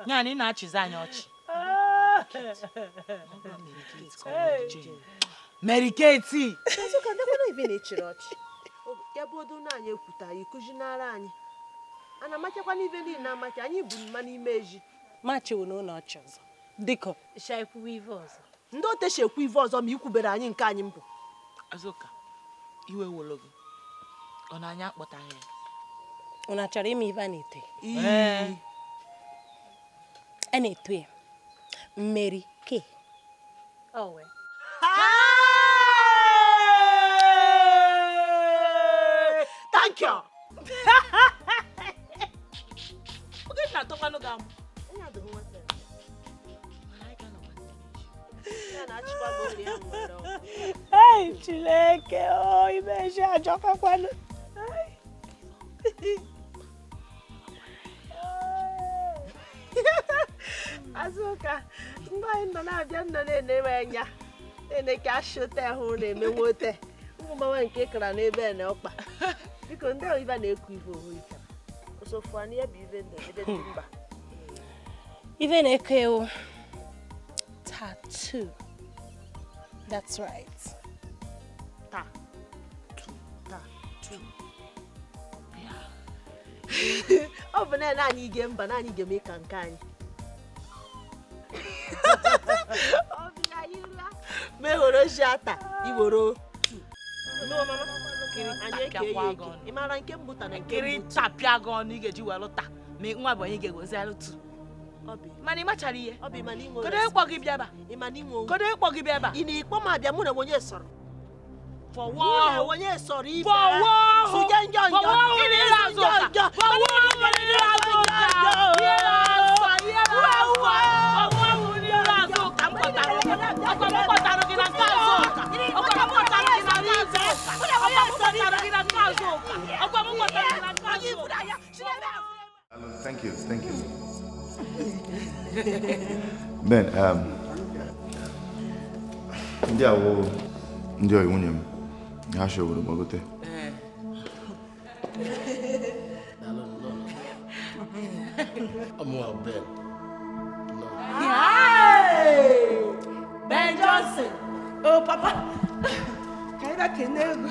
ya na ị na-achịzi anyị ọchị. Mary Kate. Azụka, ndekwana ive na-echiri ọchị. Ya bụ odo na anyị ekwuta anyị kụzinara anyị. A na-amachakwa n'ive niile amacha anyị bụ mma n'ime eji. Machiwu na ụlọ ọchị ọzọ. Dịkọ. Ekwuwe ive ọzọ. Ndị otechi ekwu ive ọzọ ma ikwubere anyị nke anyị mbụ. Azụka, iwe wolo gị. Ọ na anyị akpọtaghị ya. Unu achọrọ ime ive a na-eto ya? A na-eto ya. Mary Kay. Thank you. Oge na-atọkwanụ gị amụ. Ai, Chineke, o imeji ajọkakwanụ. Azụka, mgbe anyị nọ na-abịa nọ na-enewe anya na-ene ka ashị ote ahụ na-emenwe ote ụmụ mama nke kara n'ebe na ọkpa biko ndị ahụ ibe na-eku ive ohu ike osofu ya bụ ive ndụ ebe dị mba. Ive na-eku ewu tattoo. That's right. Tattoo. Ọ bụ na anyị ga mba na anyị ga-eme ka nke anyị. Ọ bụ na anyị rụa meworo ji ata iworo. Ị mara nke mbụ ta na nke Kiri mbụ. tapịa gị ọnụ ị ga-eji were taa ma nwa bụ onye ga-egozi alụ tu. Mana ị machara ihe. Kedu ịkpọ gị bịa ebe a? Ị ma na inwe Kedu ịkpọ gị bịa ebe a? Ị na-ekpọ m abịa mụ na onye sọrọ. Fọwọ́ Unu onye sọrọ ife. Fọwọ́ Suje njọ njọ. Fọwọ́ Ị na-ezu njọ njọ. Fọwọ́ n'iru Azụka. Fọwọ́ n'iru Azụka. M kpọtara gị. Ọkwa m kpọtara gị na nke Azụka. Ọkwa m kpọtara gị na nke Azụka. Ọkwa m kpọtara gị na nke Azụka. Ọkwa m kpọtara gị na nke Azụka. Thank you, thank you. Ben, ndị a wụ ndị ọyị nwunye m ha si obodo gbagote. Ọmụwa Ben. Ben Johnson. Oh, papa. Ka anyị bịa kene egwu.